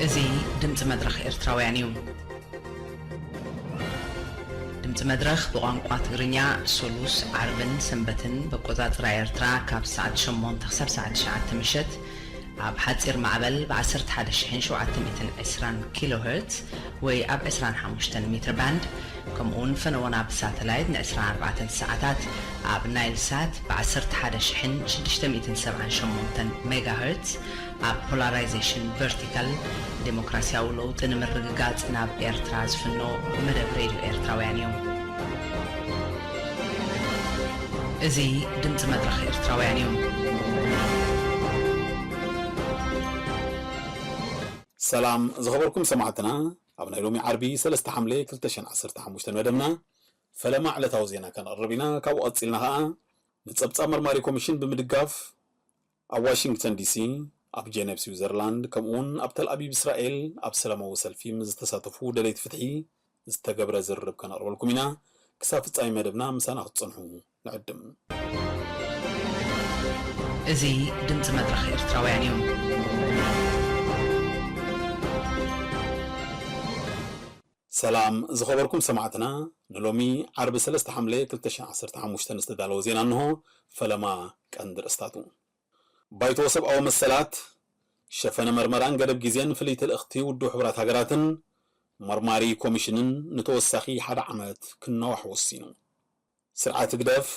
እዚ ድምፂ መድረኽ ኤርትራውያን እዩ። ድምፂ መድረኽ ብቋንቋ ትግርኛ ሰሉስ፣ ዓርብን ሰንበትን ብኣቆፃፅራ ኤርትራ ካብ ሰዓት ሸሞንተ ክሳብ ሰዓት ትሽዓተ ምሸት ኣብ ሓፂር ማዕበል ብ ዓሰርተ ሓደ ሺሕን ሸውዓተ ሚእትን ዕስራን ኪሎ ሄርትዝ ወይ ኣብ ዕስራን ሓሙሽተን ሜትር ባንድ፣ ከምኡ እውን ፈነወና ብሳተላይት ን ዕስራን ኣርባዕተን ሰዓታት ኣብ ናይል ሳት ብ ዓሰርተ ሓደ ሺሕን ሽዱሽተ ሚእትን ሰብዓን ሸሞንተን ሜጋ ሄርትዝ ኣብ ፖላራይዜሽን ቨርቲካል፣ ዴሞክራሲያዊ ለውጢ ንምርግጋጽ ናብ ኤርትራ ዝፍኖ መደብ ሬድዮ ኤርትራውያን እዩ። እዚ ድምጺ መድረኽ ኤርትራውያን እዩ። ሰላም ዝኸበርኩም ሰማዕትና፣ ኣብ ናይ ሎሚ ዓርቢ ሰለስተ ሓምለ ክልተ ሽሕን ዓሰርተ ሓሙሽተን መደብና ፈለማ ዕለታዊ ዜና ከነቕርብ ኢና። ካብኡ ቀጺልና ኸኣ ንጸብጻብ መርማሪ ኮሚሽን ብምድጋፍ ኣብ ዋሽንግተን ዲሲ፣ ኣብ ጀነቭ ስዊዘርላንድ፣ ከምኡውን ኣብ ተልኣቢብ እስራኤል ኣብ ሰላማዊ ሰልፊ ምስ ዝተሳተፉ ደለይቲ ፍትሒ ዝተገብረ ዝርርብ ከነቕርበልኩም ኢና። ክሳብ ፍጻሜ መደብና ምሳና ክትጸንሑ ንዕድም። እዚ ድምጺ መድረኽ ኤርትራውያን እዩ። ሰላም ዝኸበርኩም ሰማዕትና፣ ንሎሚ ዓርቢ ሰለስተ ሓምለ ክልተ ሽሕን ዓሰርተ ሓሙሽተን ዝተዳለወ ዜና እንሆ። ፈለማ ቀንዲ ርእስታቱ። ባይቶ ሰብኣዊ መሰላት፣ ሸፈነ መርመራን ገደብ ግዜን ፍልይቲ ልእኽቲ ውድብ ሕቡራት ሃገራትን መርማሪ ኮሚሽንን ንተወሳኺ ሓደ ዓመት ክነዋሕ ወሲኑ። ስርዓት ህግደፍ፣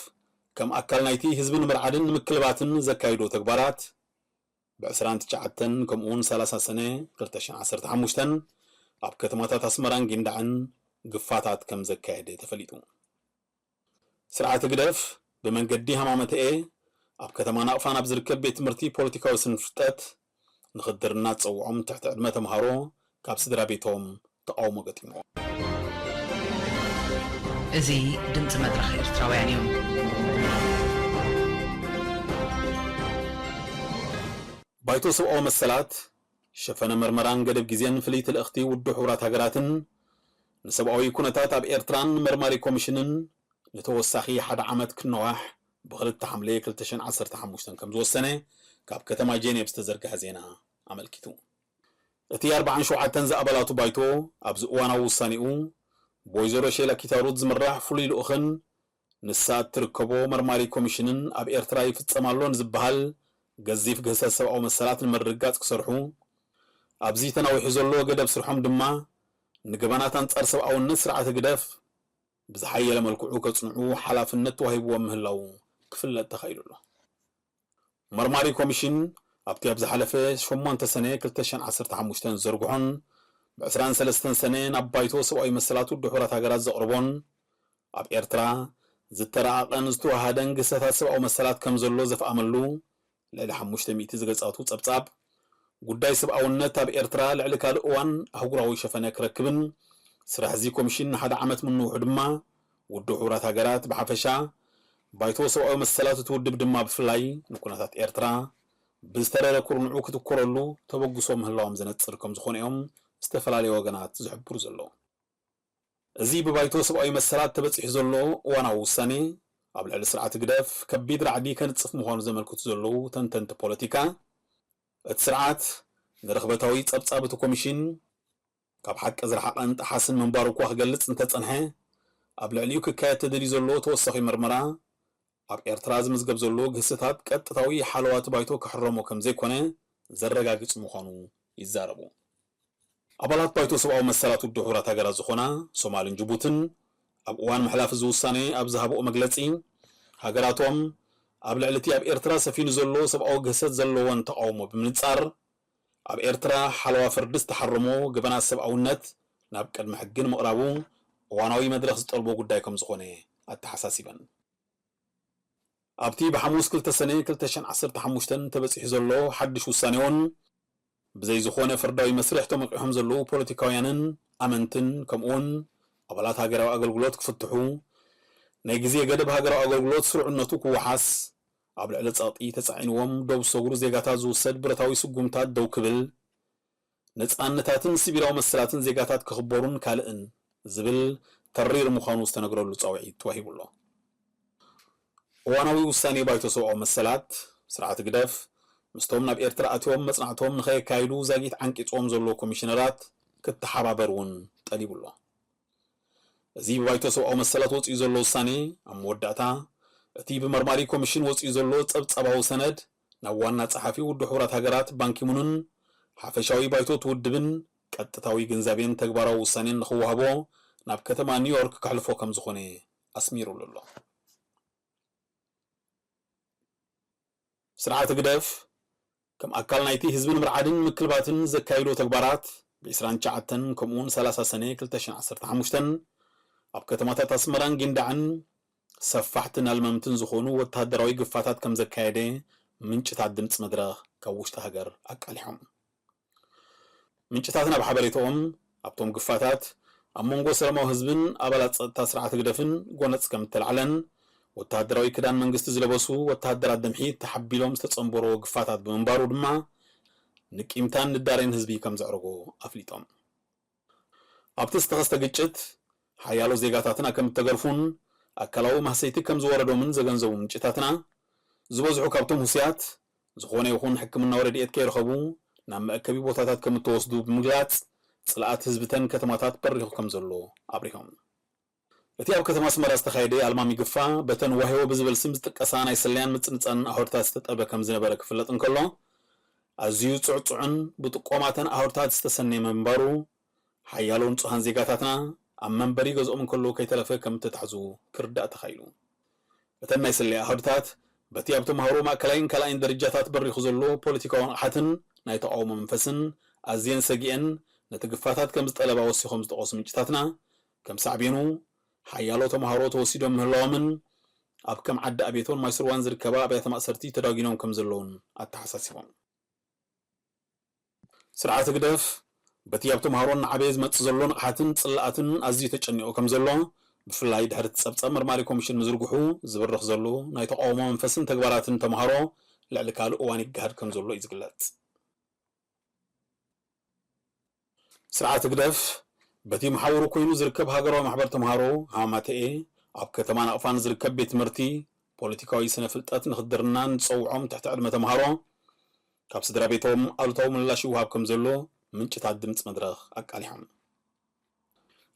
ከም ኣካል ናይቲ ህዝቢ ንምርዓድን ንምክልባትን ዘካይዶ ተግባራት፣ ብ ዕስራን ትሽዓተን ከምኡውን ሰላሳ ሰነ ክልተ ሽሕን ዓሰርተ ሓሙሽተን ኣብ ከተማታት ኣስመራን ጊንዳዕን ግፋታት ከም ዘካየደ ተፈሊጡ። ስርዓት ህግደፍ ብመንገዲ ሃማመተኤ ኣብ ከተማ ናቕፋ ናብ ዝርከብ ቤት ትምህርቲ ፖለቲካዊ ስነ ፍልጠት ንኽድርና ዝጸውዖም ትሕቲ ዕድመ ተምሃሮ ካብ ስድራ ቤቶም ተቓውሞ ገጢምዎ። እዚ ድምጺ መድረኽ ኤርትራውያን እዩ። ባይቶ ሰብኣዊ መሰላት፣ ሸፈነ መርመራን ገደብ ግዜን ፍልይቲ ልእኽቲ ውድብ ሕቡራት ሃገራትን ንሰብኣዊ ኩነታት ኣብ ኤርትራን መርማሪ ኮሚሽንን ንተወሳኺ ሓደ ዓመት ክነዋሕ ብክልተ ሓምለ ክልተ ሽሕን ዓሰርተ ሓሙሽተን ከም ዝወሰነ ካብ ከተማ ጄኔቭ ዝተዘርግሐ ዜና ኣመልኪቱ። እቲ ኣርብዓን ሸውዓተን ዝኣባላቱ ባይቶ ኣብዚ እዋናዊ ውሳኔኡ ብወይዘሮ ሼላ ኪታሩት ዝምራሕ ፍሉይ ልኡኽን ንሳ እትርከቦ መርማሪ ኮሚሽንን ኣብ ኤርትራ ይፍጸም ኣሎ ንዝበሃል ገዚፍ ግህሰት ሰብኣዊ መሰላት ንምርግጋጽ ክሰርሑ፣ ኣብዚ ተናዊሑ ዘሎ ገደብ ስርሖም ድማ ንገበናት ኣንጻር ሰብኣውነት ስርዓት ህግደፍ ብዝሓየለ መልክዑ ከጽንዑ ሓላፍነት ተዋሂብዎም ምህላዉ ክፍለጥ ተኻኢሉ ኣሎ። መርማሪ ኮሚሽን ኣብቲ ኣብ ዝሓለፈ ሸሞንተ ሰነ ክልተ ሽሕን ዓሰርተ ሓሙሽተን ዝዘርግሖን ብ ዕስራን ሰለስተን ሰነ ናብ ባይቶ ሰብኣዊ መሰላት ውድብ ሕቡራት ሃገራት ዘቕርቦን ኣብ ኤርትራ ዝተረኣቐን ዝተወሃደን ግህሰታት ሰብኣዊ መሰላት ከም ዘሎ ዘፍኣመሉ ልዕሊ ሓሙሽተ ሚእቲ ዝገጻቱ ጸብጻብ፣ ጉዳይ ሰብኣውነት ኣብ ኤርትራ ልዕሊ ካልእ እዋን ኣህጉራዊ ሸፈነ ክረክብን ስራሕ እዚ ኮሚሽን ንሓደ ዓመት ምንውሑ ድማ ውድብ ሕቡራት ሃገራት ብሓፈሻ፣ ባይቶ ሰብኣዊ መሰላት እቲ ውድብ ድማ ብፍላይ ንኩነታት ኤርትራ ብዝተረረ ኩርንዑ ክትኮረሉ ተበግሶ ምህላዎም ዘነጽር ከም ዝኾነ እዮም ዝተፈላለዩ ወገናት ዝሕብሩ ዘለዉ። እዚ ብባይቶ ሰብኣዊ መሰላት ተበጺሑ ዘሎ እዋናዊ ውሳኔ፣ ኣብ ልዕሊ ስርዓት ህግደፍ ከቢድ ራዕዲ ከንጽፍ ምዃኑ ዘመልክቱ ዘለዉ ተንተንቲ ፖለቲካ፣ እቲ ስርዓት ንርኽበታዊ ጸብጻብ እቲ ኮሚሽን ካብ ሓቂ ዝረሓቐን ጠሓስን ምንባሩ እኳ ክገልጽ እንተጸንሐ፣ ኣብ ልዕሊኡ ክካየድ ተደልዩ ዘሎ ተወሳኺ መርመራ፣ ኣብ ኤርትራ ዝምዝገብ ዘሎ ግህሰታት ቀጥታዊ ሓለዋ እቲ ባይቶ ክሕረሞ ከም ዘይኮነ ዘረጋግጽ ምዃኑ ይዛረቡ። ኣባላት ባይቶ ሰብኣዊ መሰላት ውድብ ሕቡራት ሃገራት ዝኾና ሶማልን ጅቡትን፣ ኣብ እዋን ምሕላፍ እዚ ውሳኔ ኣብ ዝሃብኦ መግለጺ፣ ሃገራቶም ኣብ ልዕሊ እቲ ኣብ ኤርትራ ሰፊኑ ዘሎ ሰብኣዊ ግህሰት ዘለወን ተቓውሞ ብምንጻር፣ ኣብ ኤርትራ ሓለዋ ፍርዲ ዝተሓረሞ ገበናት ሰብኣውነት ናብ ቅድሚ ሕጊ ንምቕራቡ እዋናዊ መድረኽ ዝጠልቦ ጉዳይ ከም ዝኾነ ኣተሓሳሲበን። ኣብቲ ብሓሙስ ክልተ ሰነ ክልተ ሽሕን ዓሰርተ ሓሙሽተን ተበጺሑ ዘሎ ሓድሽ ውሳኔ እውን፣ ብዘይ ዝኾነ ፍርዳዊ መስርሕ ተመቂሖም ዘለዉ ፖለቲካውያንን ኣመንትን፣ ከምኡውን ኣባላት ሃገራዊ ኣገልግሎት ክፍትሑ፣ ናይ ግዜ ገደብ ሃገራዊ ኣገልግሎት ስሩዕነቱ ክወሓስ፣ ኣብ ልዕሊ ጸቕጢ ተጻዒንዎም ደው ዝሰግሩ ዜጋታት ዝውሰድ ብረታዊ ስጉምታት ደው ክብል፣ ነጻነታትን ሲቪላዊ መሰላትን ዜጋታት ክኽበሩን ካልእን ዝብል ተሪር ምዃኑ ዝተነግረሉ ጻውዒት ተዋሂቡ ኣሎ። እዋናዊ ውሳኔ ባይቶ ሰብኣዊ መሰላት፣ ስርዓት ህግደፍ ምስቶም ናብ ኤርትራ ኣትዮም መጽናዕቶም ንኸየካይዱ ዛጊት ዓንቂጽዎም ዘለዉ ኮሚሽነራት ክተሓባበር እውን ጠሊቡ ኣሎ። እዚ ብባይቶ ሰብኣዊ መሰላት ወጺኡ ዘሎ ውሳኔ፣ ኣብ መወዳእታ እቲ ብመርማሪ ኮሚሽን ወጺኡ ዘሎ ጸብጻባዊ ሰነድ ናብ ዋና ጸሓፊ ውድብ ሕቡራት ሃገራት ባንኪሙንን ሓፈሻዊ ባይቶ እቲ ውድብን ቀጥታዊ ግንዛቤን ተግባራዊ ውሳኔን ንኽወሃቦ ናብ ከተማ ኒውዮርክ ከሕልፎ ከም ዝኾነ ኣስሚሩሉ ኣሎ። ስርዓት ህግደፍ ከም ኣካል ናይቲ ህዝቢ ንምርዓድን ምክልባትን ዘካይዶ ተግባራት፣ ብ ዕስራን ትሽዓተን ከምኡውን ሰላሳ ሰነ ክልተ ሽሕን ዓሰርተ ሓሙሽተን ኣብ ከተማታት ኣስመራን ጊንዳዕን ሰፋሕትን ኣልመምትን ዝኾኑ ወተሃደራዊ ግፋታት ከም ዘካየደ ምንጭታት ድምፂ መድረኽ ካብ ውሽጢ ሃገር ኣቃሊሖም። ምንጭታትና ብሓበሬታኦም፣ ኣብቶም ግፋታት ኣብ መንጎ ሰላማዊ ህዝብን ኣባላት ጸጥታ ስርዓት ህግደፍን ጎነጽ ከም እተላዕለን፣ ወተሃደራዊ ክዳን መንግስቲ ዝለበሱ ወተሃደራት ድምሒት ተሓቢሎም ዝተጸንበርዎ ግፋታት ብምንባሩ ድማ፣ ንቂምታን ንዳሬን ህዝቢ ከም ዘዕረጎ ኣፍሊጦም። ኣብቲ ዝተኸስተ ግጭት፣ ሓያሎ ዜጋታትና ከም እተገርፉን ኣካላዊ ማህሰይቲ ከም ዝወረዶምን ዘገንዘቡ ምንጭታትና፣ ዝበዝሑ ካብቶም ህሱያት፣ ዝኾነ ይኹን ሕክምናዊ ረድኤት ከይረኸቡ ናብ መእከቢ ቦታታት ከም እተወስዱ ብምግላጽ፣ ጽልኣት ህዝብተን ከተማታት በሪኹ ከም ዘሎ ኣብሪሆም። እቲ ኣብ ከተማ ኣስመራ ዝተኻየደ ኣልማሚ ግፋ፣ በተን ዋህዮ ብዝብል ስም ዝጥቀሳ ናይ ስለያን ምጽንጻንን ኣህዱታት ዝተጠልበ ከም ዝነበረ ክፍለጥ እንከሎ፣ ኣዝዩ ጽዕጹዕን ብጥቆማተን ኣህዱታት ዝተሰነየ ምንባሩ፣ ሓያሎ ንጹሃን ዜጋታትና ኣብ መንበሪ ገዝኦም እንከለዉ ከይተረፈ ከም እተታሕዙ ክርዳእ ተኻኢሉ። እተን ናይ ስለያ ኣሃዱታት፣ በቲ ኣብ ተምሃሮ ማእከላይን ካልኣይን ደረጃታት በሪኹ ዘሎ ፖለቲካዊ ንቕሓትን ናይ ተቓውሞ መንፈስን ኣዝየን ሰጊኤን፣ ነቲ ግፋታት ከም ዝጠለባ ወሲኾም ዝጠቐሱ ምንጭታትና፣ ከም ሳዕቤኑ፣ ሓያሎ ተምሃሮ ተወሲዶም ምህላዎምን፣ ኣብ ከም ዓዲ ኣቤቶን ማይስርዋን ዝርከባ ኣብያተ ማእሰርቲ ተዳጒኖም ከም ዘለዉን ኣተሓሳሲቦም። ስርዓት ህግደፍ፣ በቲ ኣብ ተምሃሮን ንዓበየ ዝመጽእ ዘሎ ንቕሓትን ጽልኣትን ኣዝዩ ተጨኒቑ ከም ዘሎ፣ ብፍላይ ድሕሪ እቲ ጸብጻብ መርማሪ ኮሚሽን ምዝርግሑ፣ ዝብርኽ ዘሎ ናይ ተቓውሞ መንፈስን ተግባራትን ተምሃሮ፣ ልዕሊ ካልእ እዋን ይገሃድ ከም ዘሎ እዩ ዝግለጽ። ስርዓት ህግደፍ፣ በቲ መሓውሩ ኮይኑ ዝርከብ ሃገራዊ ማሕበር ተምሃሮ፣ ሃማተኤ፣ ኣብ ከተማ ናቕፋ ንዝርከብ ቤት ትምህርቲ ፖለቲካዊ ስነ ፍልጠት ንኽድርና ንዝጸውዖም ትሕቲ ዕድመ ተምሃሮ፣ ካብ ስድራ ቤቶም ኣሉታዊ ምላሽ ይወሃብ ከም ዘሎ ምንጭታት ድምጺ መድረኽ ኣቃሊሖም።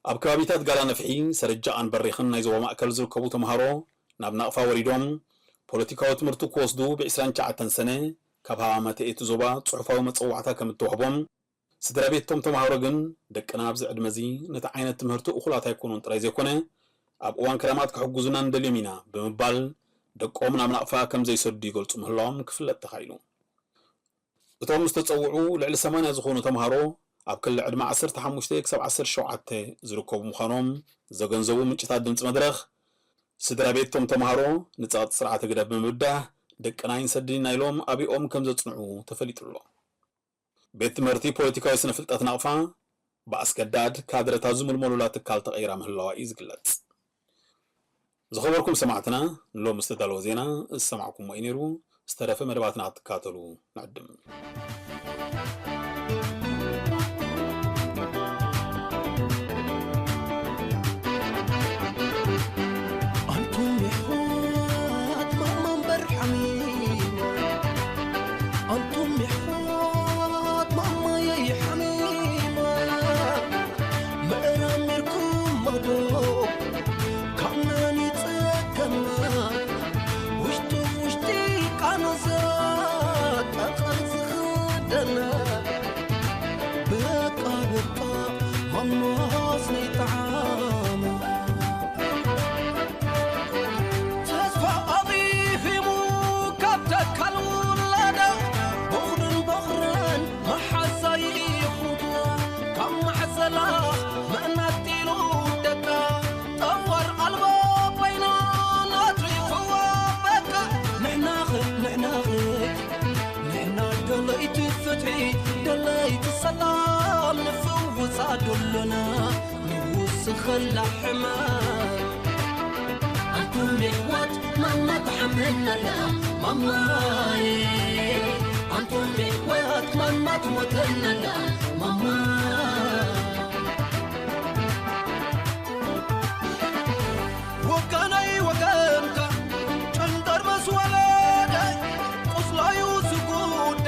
ኣብ ከባቢታት ጋላ ነፍሒ፣ ሰረጃኣን በሪኽን ናይ ዞባ ማእከል ዝርከቡ ተምሃሮ፣ ናብ ናቕፋ ወሪዶም ፖለቲካዊ ትምህርቲ ክወስዱ ብ ዕስራን ትሽዓተን ሰነ ካብ ሃማመተ እቲ ዞባ ጽሑፋዊ መጸዋዕታ ከም እተዋህቦም፣ ስድራ ቤት እቶም ተምሃሮ ግን፣ ደቅና ኣብዚ ዕድመ እዚ ነቲ ዓይነት ትምህርቲ እኹላት ኣይኮኑን ጥራይ ዘይኮነ፣ ኣብ እዋን ክረማት ክሕግዙና ንደልዮም ኢና ብምባል፣ ደቆም ናብ ናቕፋ ከም ዘይሰዱ ይገልጹ ምህላዎም ክፍለጥ ተኻኢሉ። እቶም ዝተጸውዑ ልዕሊ ሰማንያ ዝኾኑ ተምሃሮ፣ ኣብ ክሊ ዕድመ ዓሰርተ ሓሙሽተ ክሳብ ዓሰርተ ሸውዓተ ዝርከቡ ምዃኖም ዘገንዘቡ ምንጭታት ድምጺ መድረኽ፣ ስድራ ቤት እቶም ተምሃሮ ንጸቕጢ ስርዓት ህግደፍ ብምብዳህ፣ ደቅና ኣይንሰድን ኢና ኢሎም ኣቢኦም ከም ዘጽንዑ ተፈሊጡ ኣሎ። ቤት ትምህርቲ ፖለቲካዊ ስነ ፍልጠት ናቕፋ፣ ብኣስገዳድ ካድረታት ዝምልመሉላ ትካል ተቐይራ ምህላዋ እዩ ዝግለጽ። ዝኸበርኩም ሰማዕትና፣ ንሎሚ ዝተዳለወ ዜና ዝሰማዕኩምዎ እዩ ነይሩ። ዝተረፈ መደባትና ክትከታተሉ ንዕድም። ኣንቱም የሕዋት ማማ እምበር ሓሚማ፣ ኣንቱም የሕዋት ማማየይ ሓሚማ፣ መእራሚርኩማ ዶ ካብ መን ይጸገማ፣ ውሽጢ ውሽጢ ቃንዛ ጠቐር ዝኽደና፣ በቃ በቃ ማማስ ነይጠዓማ። ተስፋ ኣቢኺሙ ካብ ተካል ውላዳ፣ በኹርን በኹርን መሓዛይ ይኹንዋ። ካብ ማሕዘላ መእናት ኢሉ ደቃ፣ ጠዋር ኣልቦ ኮይና ናትሪፍዋ በቃ። ንሕናኸ፣ ንሕናኸ፣ ንሕና ደለይቲ ፍትሒ፣ ደለይቲ ሰላም ንፍውሳ ዶሎና። ንውስኸላ ሕማም። ኣንቱም የሕዋት ማማ ትሓመናላ ማማይ፣ ኣንቱም የሕዋት ማማ ትሞተናላ ማማ። ወገነይ ወገንካ ጨንገር ምስ ወለደ፣ ቁስላዩ ዝጉድ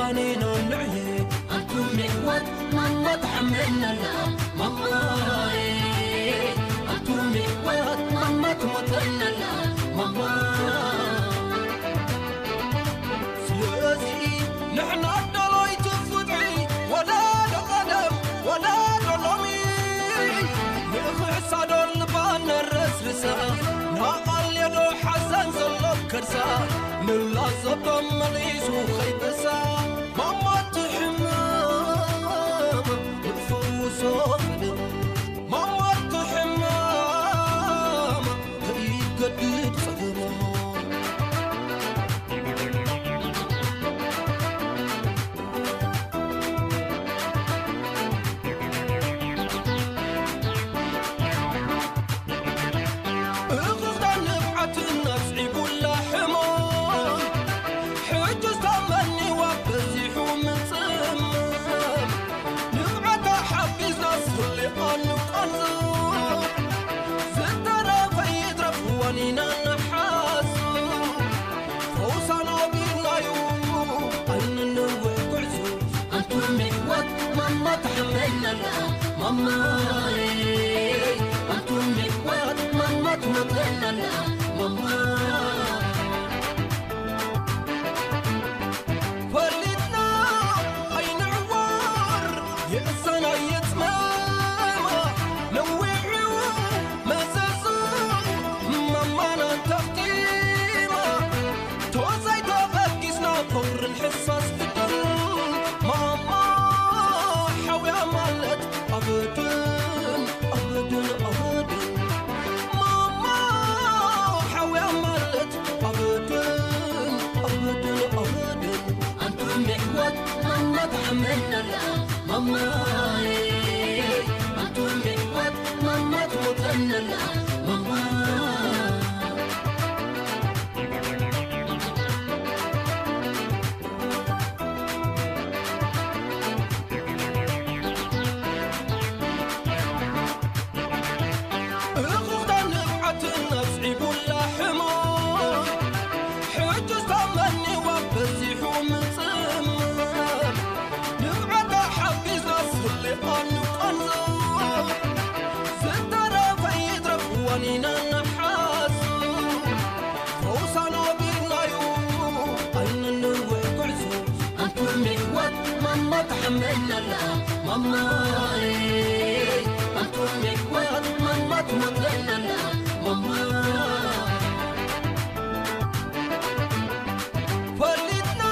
ኣኔና ንዕየ ኣንቱም የሕዋት ማማ ትሓመናላ ማማዬ ኣንቱም የሕዋት ማማ ትሞተናላ ማማ ስለዚ ንሕና ኣዳለይቲ ፍትሒ ወላ ዶ ቀደም ወላ ዶ ሎሚ ንኽሕሳ ዶ ልባ ነረስርሳ ናቓልዮ ዶ ሓዘን ዘሎ ከርሳ ምላስ ዘቶም መሊሱ ኸይበሳ ማማ ትሕመም ትፈውሶ ቀደም ማማ ትሕመም ከይገድድ ጸገማ እኽኽታ ንብዓትን ኣስዒቡላ ሕሞም ሕጂ ዝተመኒዋ በዚሑ ምጽማም ንብዓታ ሓፊዝና ስሊቓ ንቃንዞ ዝተረፈ ይትረፍ ዋኒና ንሓዞ ፈውሳ ነቢርናዩ ኣይንንውሕ ጉዕዞ ኣንቱም የሕዋት ማማ ትሓመናላ ማማዬ ኣንቱም የሕዋት ማማ ትሞተናላ ማማ ፈሊጥና ኣይንዕወር የእሰና የጽመማ ነዊሑ መዘዙ ማማና ተኽቲማ ቶዛይ ተበጊስና ፍቕርን ሕሳስ ፍቅርን ማማ ሓውያ ማለት ኣበድን ኣበድን ኣበድን ማማ ሓውያ ማለት ኣበድን ኣበድን ኣበድን ኣንቱም የሕዋት ማማ ትሓመናላ ማማዬ ኣንቱም የሕዋት ማማ ትሞተናላ ማማ እኽኽታ ንብዓትን ኣስዒቡላ ሕሞም ሕጂ ዝተመኒዋ በዚሑ ምጽማም ንብዓታ ሓፊዝና ስሊቓ ንቃንዞ ዝተረፈ ይትረፍ ዋኒና ንሓዞ ፈውሳ ነቢርናዩ ኣይንንውሕ ጉዕዞ ኣንቱም የሕዋት ማማ ትሓመናላ ማማዬ ኣንቱም የሕዋት ማማ ትሞተናላ ማማ ፈሊጥና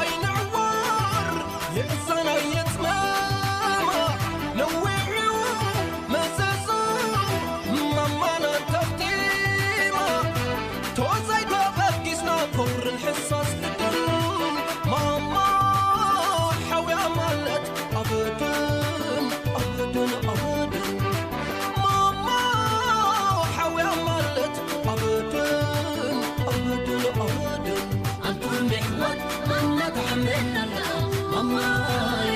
ኣይንዕወር የእሰና የጽመማ ነዊሑ መዘዙ ማማና ተኽቲማ ቶዛይ ተበጊስና ፍቕርን ሕሳስ ፍቅርን ማማ ሓውያ ማለት ኣበድን ኣበድን ኣበድን ማማ ሓውያ ማለት ኣበድን ኣበድን ኣበድን ኣንቱም የሕዋት ማማ ትሓመናላ ማማዬ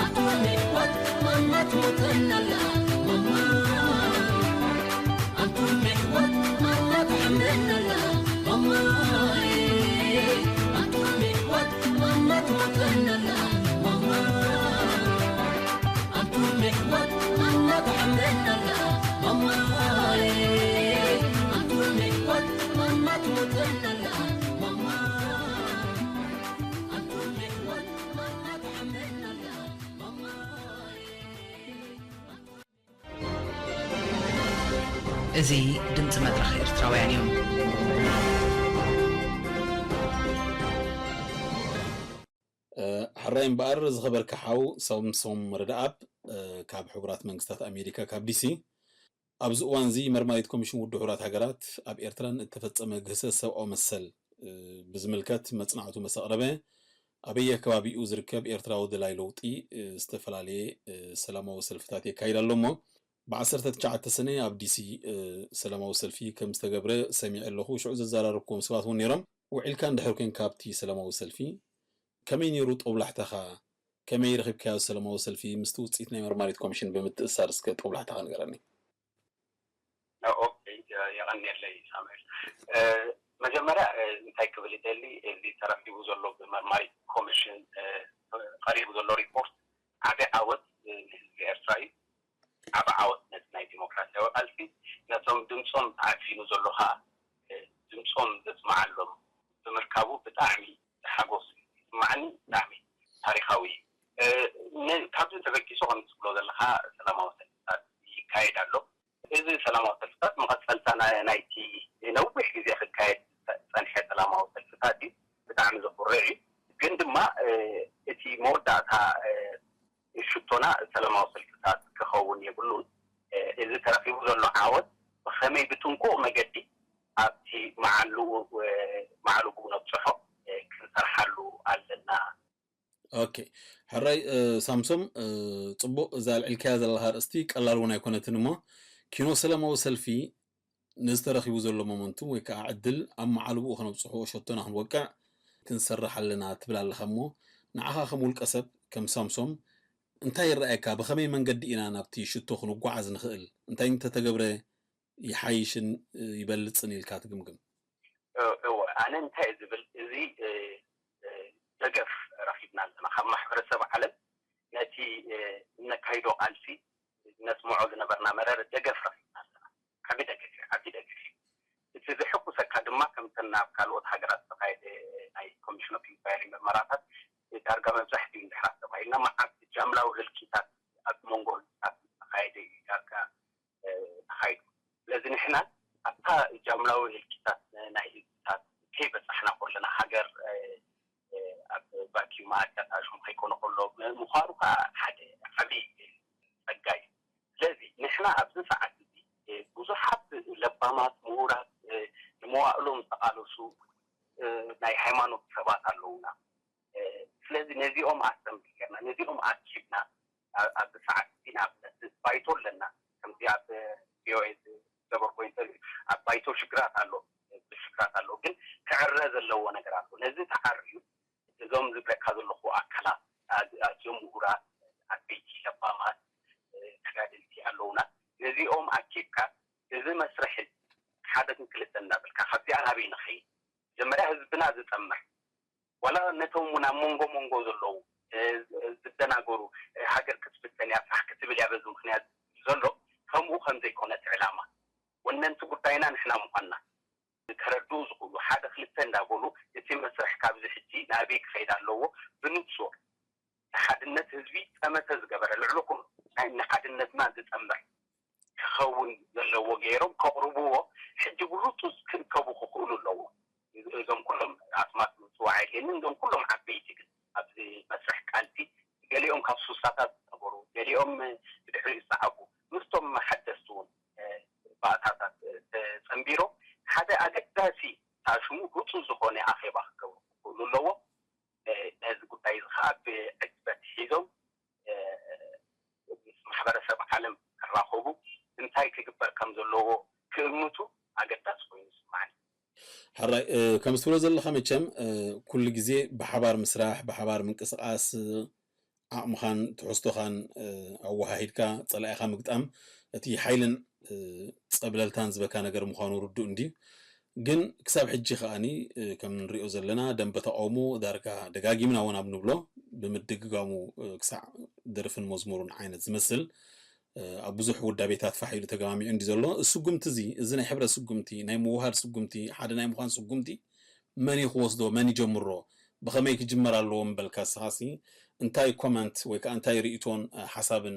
ኣንቱም የሕዋት ማማ ትሞተናላ ማማ ኣንቱም የሕዋት ማማ ትሓመናላ ማማዬ ኣንቱም የሕዋት ማማ ትሞተናላ ማማ ኣንቱም የሕዋት ማማ ትሓመናላ ማማዬ ኣንቱም የሕዋት ማማ ትሞተናላ ማማ ኣንቱም የሕዋት ማማ ትሓመናላ ማማዬ እዚ ድምፂ መድረኽ ኤርትራውያን እዩ። ሕራይ እምበኣር ዝኸበርካ ሓው ሳምሶም ረዳኣብ ካብ ሕቡራት መንግስታት ኣሜሪካ ካብ ዲሲ ኣብዚ እዋን እዚ መርማሪት ኮሚሽን ውድብ ሕቡራት ሃገራት ኣብ ኤርትራን እተፈጸመ ግህሰት ሰብኣዊ መሰል ብዝምልከት መጽናዕቱ መሰቕረበ ኣበየ ከባቢኡ ዝርከብ ኤርትራዊ ደላይ ለውጢ ዝተፈላለየ ሰላማዊ ሰልፍታት የካይድ ኣሎ እሞ ብ19 ሰነ ኣብ ዲሲ ሰላማዊ ሰልፊ ከም ዝተገብረ ሰሚዐ ኣለኹ። ሽዑ ዘዘራረብክዎም ሰባት እውን ነይሮም። ውዒልካ እንድሕር ኮይንካ ኣብቲ ሰላማዊ ሰልፊ ከመይ ነይሩ ጦብላሕታኻ? ከመይ ረኺብካዮ ሰላማዊ ሰልፊ ምስቲ ውፅኢት ናይ መርማሪት ኮሚሽን ብምትእስሳር እስከ ጦብላሕታኻ ንገረኒ። ኦኬ፣ የቐንየለይ ሳሙኤል። መጀመርያ እንታይ ክብል ይደሊ፣ እዚ ተረኪቡ ዘሎ ብመርማሪ ኮሚሽን ቀሪቡ ዘሎ ሪፖርት ዓቢ ዓወት ንህዝቢ ኤርትራ እዩ። ዓቢ ዓወት ነቲ ናይ ዲሞክራሲያዊ ቃልሲ፣ ነቶም ድምፆም ተዓፊኑ ዘሎ ከዓ ድምፆም ዘስምዓሎም ብምርካቡ ብጣዕሚ ሓጎስ ይስማዓኒ። ብጣዕሚ ታሪኻዊ እዩ። ካብዚ ተበጊሱ ከም ትብሎ ዘለካ ሰላማዊ ሰልፍታት ይካየድ ኣሎ። እዚ ሰላማዊ ሰልፍታት መቐፀልታ ናይቲ ነዊሕ ግዜ ክካየድ ዝፀንሐ ሰላማዊ ሰልፍታት እዩ። ብጣዕሚ ዘኩርዕ እዩ። ግን ድማ እቲ መወዳእታ ሽቶና ሰላማዊ ሰልፍታት ክኸውን የብሉን። እዚ ተረኺቡ ዘሎ ዓወት ብኸመይ ብጥንቁቕ መገዲ ኣብቲ መዓልኡ መዓልጉ ነብፅሖ ክንሰርሓሉ ኣለና። ኦኬ፣ ሕራይ ሳምሶም፣ ፅቡቕ። እዛ ኣልዕልካያ ዘለኻ ኣርእስቲ ቀላል እውን ኣይኮነትን እሞ፣ ኪኖ ሰላማዊ ሰልፊ ነዚ ተረኺቡ ዘሎ ሞመንቱም ወይ ከዓ ዕድል ኣብ መዓልብኡ ከነብፅሖ ሸቶና ክንወቅዕ ክንሰርሕ ኣለና ትብል ኣለኻ እሞ፣ ንዓኻ ከም ውልቀ ሰብ፣ ከም ሳምሶም እንታይ ይረኣየካ? ብኸመይ መንገዲ ኢና ናብቲ ሽቶ ክንጓዓዝ ንኽእል? እንታይ እንተተገብረ ይሓይሽን ይበልፅን ኢልካ ትግምግም? እወ፣ ኣነ እንታይ ዝብል፣ እዚ ደገፍ ረኺብና ኣለና ካብ ማሕበረሰብ ዓለም። ነቲ እነካይዶ ቃልሲ ነስምዖ ዝነበርና መረረ ደገፍ ረኺብና ኣለና። ዓቢ ደገፍ እዩ፣ ዓቢ ደገፍ እዩ። እቲ ዘሐጉሰካ ድማ ከምተን ኣብ ካልኦት ሃገራት ዝተኻየደ ናይ ኮሚሽን ኦፍ ኢንኳይሪ ምርመራታት ዳርጋ መብዛሕትኡ እንድሕር ኣስተባሂልና መዓት ጃምላዊ ህልቂታት ኣብ መንጎ ህዝብታት ዝተኻየደ እዩ ዳርጋ ተኻይዱ። ስለዚ ንሕና ኣብታ ጃምላዊ ህልቂታት ናይ ህዝብታት ከይበፃሕና ከለና ሃገር ኣብ ቫኪዩም ኣትያ ተኣሽሙ ከይኮነ ከሎ ምዃኑ ከዓ ሓደ ዓብዪ ጸጋ እዩ። ስለዚ ንሕና ኣብዚ ሰዓት እዚ ብዙሓት ለባማት ምሁራት ንመዋእሎም ዝተቓለሱ ናይ ሃይማኖት ሰባት ኣለውና። ስለዚ ነዚኦም ኣስተምር ጌርና ነዚኦም ኣኪብና ኣብዚ ሰዓት እዚ ንኣብነት ባይቶ ኣለና። ከምዚ ኣብ ቪኦኤ ዝገበርኮ ኢንተርቪው ኣብ ባይቶ ሽግራት ኣሎ፣ ብዙሕ ሽግራት ኣሎ፣ ግን ክዕረ ዘለዎ ነገር ኣሎ። ነዚ ተዓርዩ እዞም ዝብለካ ዘለኹ ኣካላት ኣዝዮም ምሁራት፣ ዓበይቲ ለባማት ተጋደልቲ ኣለውና። ነዚኦም ኣኪብካ እዚ መስርሕ ሓደ ክልተ እንዳበልካ ካብዚኣ ናበይ ንኸይድ? መጀመርያ ህዝብና ዝጠምር ዋላ ነቶም እውን ኣብ መንጎ መንጎ ዘለዉ ዝደናገሩ ሃገር ክትብተን እያ ፋሕ ክትብል እያ በዚ ምክንያት ዘሎ ከምኡ ከም ዘይኮነ እቲ ዕላማ ወነንቲ ጉዳይና ንሕና ምዃንና ዝተረድኡ ዝኽእሉ ሓደ ክልተ እንዳበሉ እቲ መስርሕ ካብዚ ሕጂ ናበይ ክኸይድ ኣለዎ ብንጹር ንሓድነት ህዝቢ ጠመተ ዝገበረ ልዕሊ ኩሉ ናይ ንሓድነትና ዝጠምር ክኸውን ዘለዎ ገይሮም ከቕርብዎ ሕጂ ብህጹጽ ክእከቡ ክኽእሉ ኣለዎ። እዞም ኩሎም ኣስማት ምጽዋዕ የድልየኒ እዞም ኩሎም ዓበይቲ ግን ኣብዚ መስርሕ ቃልሲ ገሊኦም ካብ ሱሳታት ዝነበሩ ገሊኦም ብድሕሪኡ ዝሰዓቡ ምስቶም ሓደስቲ እውን ባእታታት ተጸንቢሮም ሓደ ኣገዳሲ ታሽሙ ህጹጽ ዝኾነ ኣኼባ ክገብሩ ክኽእሉ ኣለዎ። ነዚ ጉዳይ እዚ ከዓ ብዕግበት ሒዞም ምስ ማሕበረሰብ ዓለም ክራኸቡ እንታይ ክግበር ከም ዘለዎ ክእምቱ ኣገዳሲ ኮይኑ ይስማዓኒ። ሕራይ ከም ዝትብሎ ዘለካ መቸም ኩሉ ግዜ ብሓባር ምስራሕ ብሓባር ምንቅስቃስ ዓቕምኻን ትሕዝቶኻን ኣወሃሂድካ ፀላኢኻ ምግጣም እቲ ሓይልን ፀብለልታን ዝበካ ነገር ምዃኑ ርዱእ እንድዩ። ግን ክሳብ ሕጂ ከኣኒ ከም ንሪኦ ዘለና ደንበ ተቃውሞ ዳርጋ ደጋጊምና እውን ኣብ ንብሎ ብምድግጋሙ ክሳዕ ደርፍን መዝሙሩን ዓይነት ዝመስል ኣብ ብዙሕ ውዳቤታት ፋሕ ኢሉ ተገማሚዑ እንዲ ዘሎ ስጉምቲ እዚ እዚ ናይ ሕብረት ስጉምቲ ናይ ምውሃድ ስጉምቲ ሓደ ናይ ምዃን ስጉምቲ መን እዩ ክወስዶ መን ይጀምሮ ብኸመይ ክጅመር ኣለዎ ምበልካ ስኻሲ እንታይ ኮመንት ወይ ከዓ እንታይ ርእቶን ሓሳብን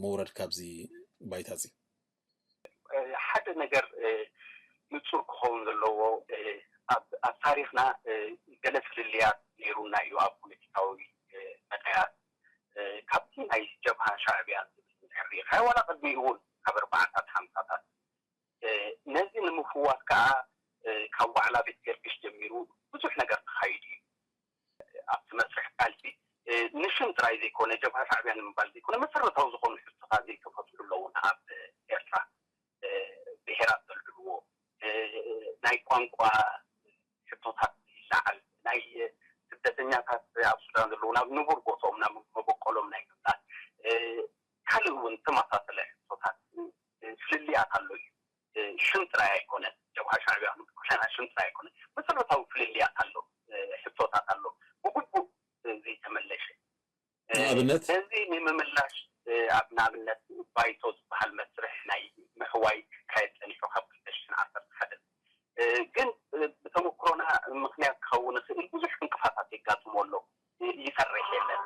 መውረድ ካብዚ ባይታ እዚ ሓደ ነገር ንጹር ክኸውን ዘለዎ ኣብ ታሪኽና ገለ ፍልልያት ነይሩና እዩ ኣብ ፖለቲካዊ መዳያት ካብቲ ናይ ጀብሃ ሻዕብያ ዝብል ንድሕር ሪኢኻዮ ዋላ ቅድሚኡ እውን ካብ ኣርባዓታት ሓምሳታት ነዚ ንምፍዋስ ከዓ ካብ ዋዕላ ቤት ገርግሽ ጀሚሩ ብዙሕ ነገር ተኻይዱ እዩ ኣብቲ መስርሕ ቃልሲ ንሽም ጥራይ ዘይኮነ ጀብሃ ሻዕብያ ንምባል ዘይኮነ መሰረታዊ ዝኾኑ ሕቶታት ዘይተፈትሑ ኣለውን ኣብ ኤርትራ ብሄራት ዘልድልዎ ናይ ቋንቋ ሕቶታት ይለዓል ናይ ስደተኛታት ኣብ ሱዳን ዘለዉ ናብ ንቡር ቦትኦም ናብ መበቆሎም ናይ ምምጣት ካልእ እውን ተመሳሰለ ሕቶታት ፍልልያት ኣሎ እዩ ሽም ጥራይ ኣይኮነን ጀብሃ ሻዕብያ ክንብል ከለና ሽም ጥራይ ኣይኮነን። መሰረታዊ ፍልልያት ኣሎ፣ ሕቶታት ኣሎ፣ ብግቡእ ዘይተመለሸ። ንኣብነት? ነዚ ንምምላሽ ኣብ ንኣብነት ባይቶ ዝበሃል መስርሕ ናይ ምሕዋይ ክካየድ ጸኒሑ ካብ ክልተ ሽሕን ዓሰርተ ሓደን። ግን ብተመክሮና ምኽንያት ክኸውን ይኽእል ብዙሕ ዕንቅፋታት የጋጥሞ ኣሎ፣ ይሰርሕ የለን።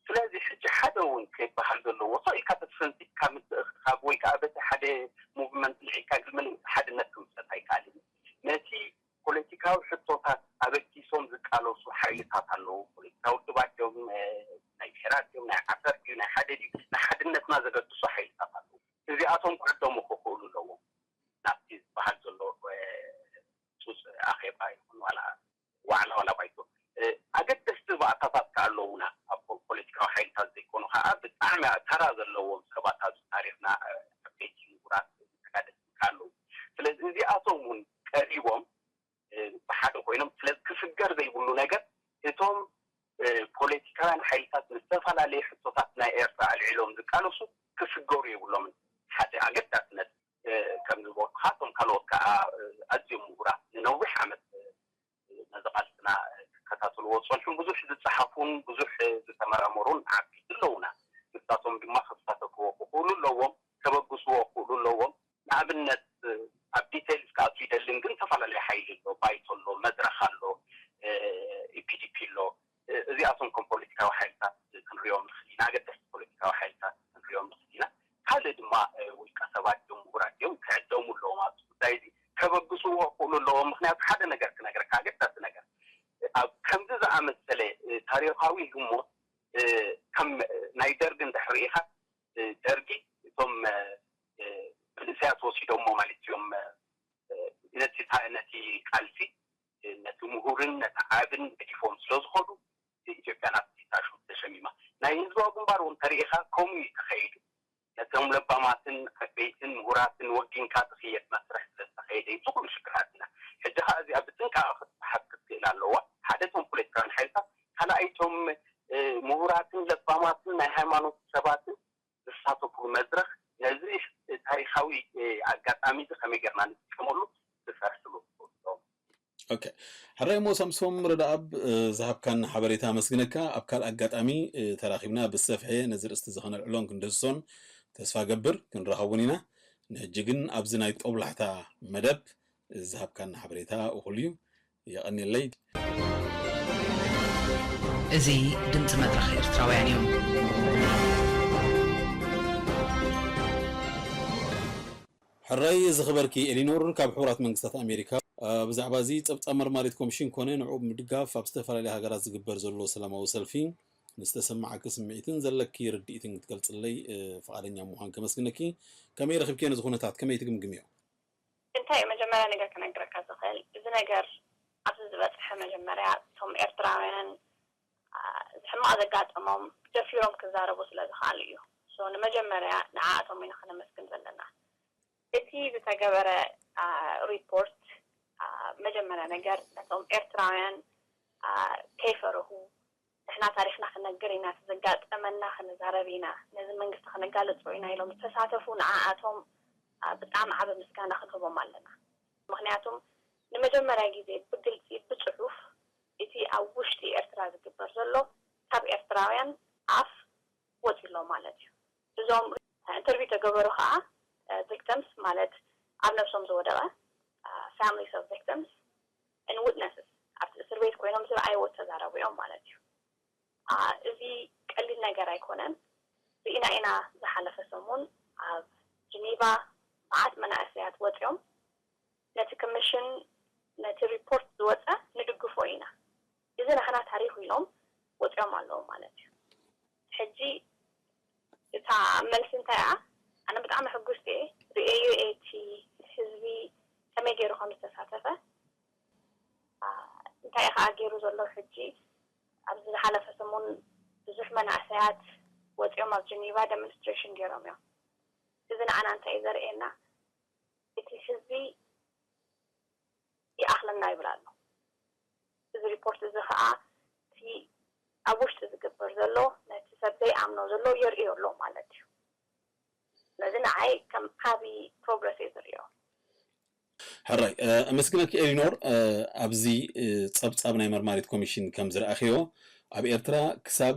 ስለዚ ሕጂ ሓደ እውን ክበሃል ዘለዎ ሰው ኢልካ ተሰንጢካ ምትእኽኻብ ወይ ከዓ በቲ ሓደ ሙቭመንት ልዒልካ ግልመል ሓድነት ክምሰረት ኣይከኣልን። ነቲ ፖለቲካዊ ሕቶታት ኣበጊሶም ዝቃለሱ ሓይልታት ኣለዉ። ፖለቲካዊ ውድባት እዮም፣ ናይ ብሄራት እዮም፣ ናይ ዓፈር ድዩ፣ ናይ ሓደ ድዩ፣ ንሓድነትና ዘገድሱ ሓይልታት ኣለዉ። እዚኣቶም ክዕደሙ ክኽእሉ ኣለዎም። ናብቲ ዝበሃል ዘሎ ፁፅ ኣኼባ ይኹን ዋላ ዋዕላ ዋላ ባይቶ ኣገደስቲ ባእታታት ከ ኣለዉና ኣብ ፖለቲካዊ ሓይልታት ዘይኮኑ ከዓ ብጣዕሚ ተራ ዘለዎም ሰባት ኣብዚ ታሪክና ዓበይቲ ምሁራት ተጋደልቲ ከ ኣለዉ። ስለዚ እዚኣቶም እውን ቀሪቦም ብሓደ ኮይኖም ስለዚ ክስገር ዘይብሉ ነገር እቶም ፖለቲካውያን ሓይልታት ንዝተፈላለየ ሕቶታት ናይ ኤርትራ ኣልዒሎም ዝቃለሱ ክስገሩ የብሎምን። ሓደ ኣገዳሲ ነጥቢ ከም ዝበልኩኻ እቶም ካልኦት ከዓ ኣዝዮም ምሁራት ንነዊሕ ዓመት ነዚ ቃልስና ክከታተልዎ ዝፀንሑን ብዙሕ ዝፀሓፉን ብዙሕ ዝተመራመሩን ዓበይቲ ኣለዉና። ንሳቶም ድማ ክሳተፍዎ ክኽእሉ ኣለዎም፣ ከበግስዎ ክኽእሉ ኣለዎም። ንኣብነት ኣብ ዲቴይልስ ክኣቱ ይደልን ግን ዝተፈላለዩ ሓይሊ ኣሎ፣ ባይቶ ኣሎ፣ መድረኽ ኣሎ፣ ኢፒዲፒ ኣሎ። እዚኣቶም ከም ፖለቲካዊ ሓይልታት ክንሪኦም ንኽእል ኢና፣ ኣገደስቲ ፖለቲካዊ ሓይልታት ክንሪኦም ንኽእል ኢና። ካልእ ድማ ውልቀ ሰባት እዮም፣ ምሁራት እዮም፣ ክዕደሙ ኣለዎም ኣብዚ ጉዳይ እዚ፣ ከበግስዎ ክኽእሉ ኣለዎም። ምኽንያቱ ሓደ ነገር ክነግረካ፣ ኣገዳሲ ነገር ኣብ ከምዚ ዝኣመሰለ ታሪኻዊ ህሞት ከም ናይ ደርጊ እንድሕር ርኢኻ ደርጊ እቶም መንእሰያት ወሲዶሞ ማለት እዮም። ነቲ ነቲ ቃልሲ ነቲ ምሁርን ነቲ ዓብን ገዲፎም ስለ ዝኸዱ ኢትዮጵያ ናብቲ ታሹ ተሸሚማ። ናይ ህዝባዊ ግንባር እውን ተሪኢኻ ከምኡ እዩ ተኸይዱ። ነቶም ለባማትን ዓበይትን ምሁራትን ወጊንካ ዝኽየድ መስርሕ ስለ ዝተኸየደ እዩ እዚ ኩሉ ሽግራትና። ሕጂ ኸዓ እዚኣ ብጥንቃቐ ክትበሓት ክትክእል ኣለዋ። ሓደ እቶም ፖለቲካውያን ሓይልታት፣ ካልኣይ እቶም ምሁራትን ለባማትን ናይ ሃይማኖት ሰባትን ዝሳተፍሉ መድረኽ ነዚ ታሪኻዊ ኣጋጣሚ እዚ ከመይ ጌርና ንጥቀመሉ ንሰርሕሉ ንኽእሉ። ኦኬ፣ ሕራይ እሞ ሳምሶም ረዳኣብ ዝሃብካን ሓበሬታ ኣመስግነካ። ኣብ ካልእ ኣጋጣሚ ተራኺብና ብሰፍሐ ነዚ ርእስቲ እዚ ከነልዕሎን ክንድህስሶን ተስፋ ገብር፣ ክንራኸቡን ኢና። ንሕጂ ግን ኣብዚ ናይ ጦብላሕታ መደብ ዝሃብካን ሓበሬታ እኹል እዩ። የቐንየለይ። እዚ ድምፂ መድረኽ ኤርትራውያን እዩ። ሕራይ ዝኽበርኪ ኤሊኖር፣ ካብ ሕቡራት መንግስታት ኣሜሪካ ብዛዕባ እዚ ጸብጻብ መርማሪት ኮሚሽን ኮነ ንዕኡ ብምድጋፍ ኣብ ዝተፈላለያ ሃገራት ዝግበር ዘሎ ሰላማዊ ሰልፊ ንዝተሰማዓኪ ስምዒትን ዘለኪ ርድኢትን ክትገልጽለይ ፍቓደኛ ምዃን ከመስግነኪ። ከመይ ረኺብኪዮ ነዚ ኩነታት? ከመይ ትግምግምዮ? እንታይ እዩ መጀመርያ ነገር ክነግረካ ዝኽእል? እዚ ነገር ኣብዚ ዝበጽሐ መጀመርያ እቶም ኤርትራውያን እዚ ሕማቕ ዘጋጠሞም ደፊሮም ክዛረቡ ስለ ዝኸኣሉ እዩ። ንመጀመርያ ንዓኣቶም ኢና ከነመስግን ዘለና። እቲ ዝተገበረ ሪፖርት መጀመርያ ነገር ነቶም ኤርትራውያን ከይፈርሁ፣ ንሕና ታሪኽና ክነግር ኢና፣ እቲ ዘጋጠመና ክንዛረብ ኢና፣ ነዚ መንግስቲ ከነጋልጾ ኢና ኢሎም ዝተሳተፉ ንዓኣቶም ብጣዕሚ ዓቢ ምስጋና ክንህቦም ኣለና። ምኽንያቱም ንመጀመርያ ግዜ ብግልጺ ብጽሑፍ እቲ ኣብ ውሽጢ ኤርትራ ዝግበር ዘሎ ካብ ኤርትራውያን ኣፍ ወጺ ኣሎ ማለት እዩ። እዞም ኢንተርቪው ተገበሩ ከዓ ቪክተምስ ማለት ኣብ ነብሶም ዝወደቐ families of victims and witnesses ኣብቲ እስር ቤት ኮይኖም ዝረኣይዎ ዝተዛረቡ እዮም ማለት እዩ። እዚ ቀሊል ነገር ኣይኮነን። ርኢና ኢና ዝሓለፈ ሰሙን ኣብ ጅኔቫ መዓት መናእሰያት ወፂኦም ነቲ ኮሚሽን ነቲ ሪፖርት ዝወፀ ንድግፎ ኢና። እዚ ናህና ታሪኽ ኢሎም ወፂኦም ኣለዉ ማለት እዩ። ሕጂ እታ መልሲ እንታይ እያ? ኣነ ብጣዕሚ ሕጉስቲ እየ ርእየዮ እየ እቲ ህዝቢ ከመይ ገይሩ ከም ዝተሳተፈ። እንታይ እዩ ከዓ ገይሩ ዘሎ? ሕጂ ኣብዚ ዝሓለፈ ሰሙን ብዙሕ መናእሰያት ወፂኦም ኣብ ጀኒቫ ደሞንስትሬሽን ገይሮም እዮም። እዚ ንዓና እንታይ እዩ ዘርእየና? እቲ ህዝቢ ይኣኽለና ይብል ኣሎ። እዚ ሪፖርት እዚ ከዓ እቲ ኣብ ውሽጢ ዝግበር ዘሎ ነቲ ሰብ ዘይኣምኖ ዘሎ የርእዮ ኣሎ ማለት እዩ። ስለዚ ንዓይ ከም ዓብዪ ፕሮግረስ እየ ዝርእዮ። ሕራይ፣ ኣመስግነኪ ኤሊኖር። ኣብዚ ጸብጻብ ናይ መርማሪት ኮሚሽን ከም ዝረኣኽዮ፣ ኣብ ኤርትራ ክሳብ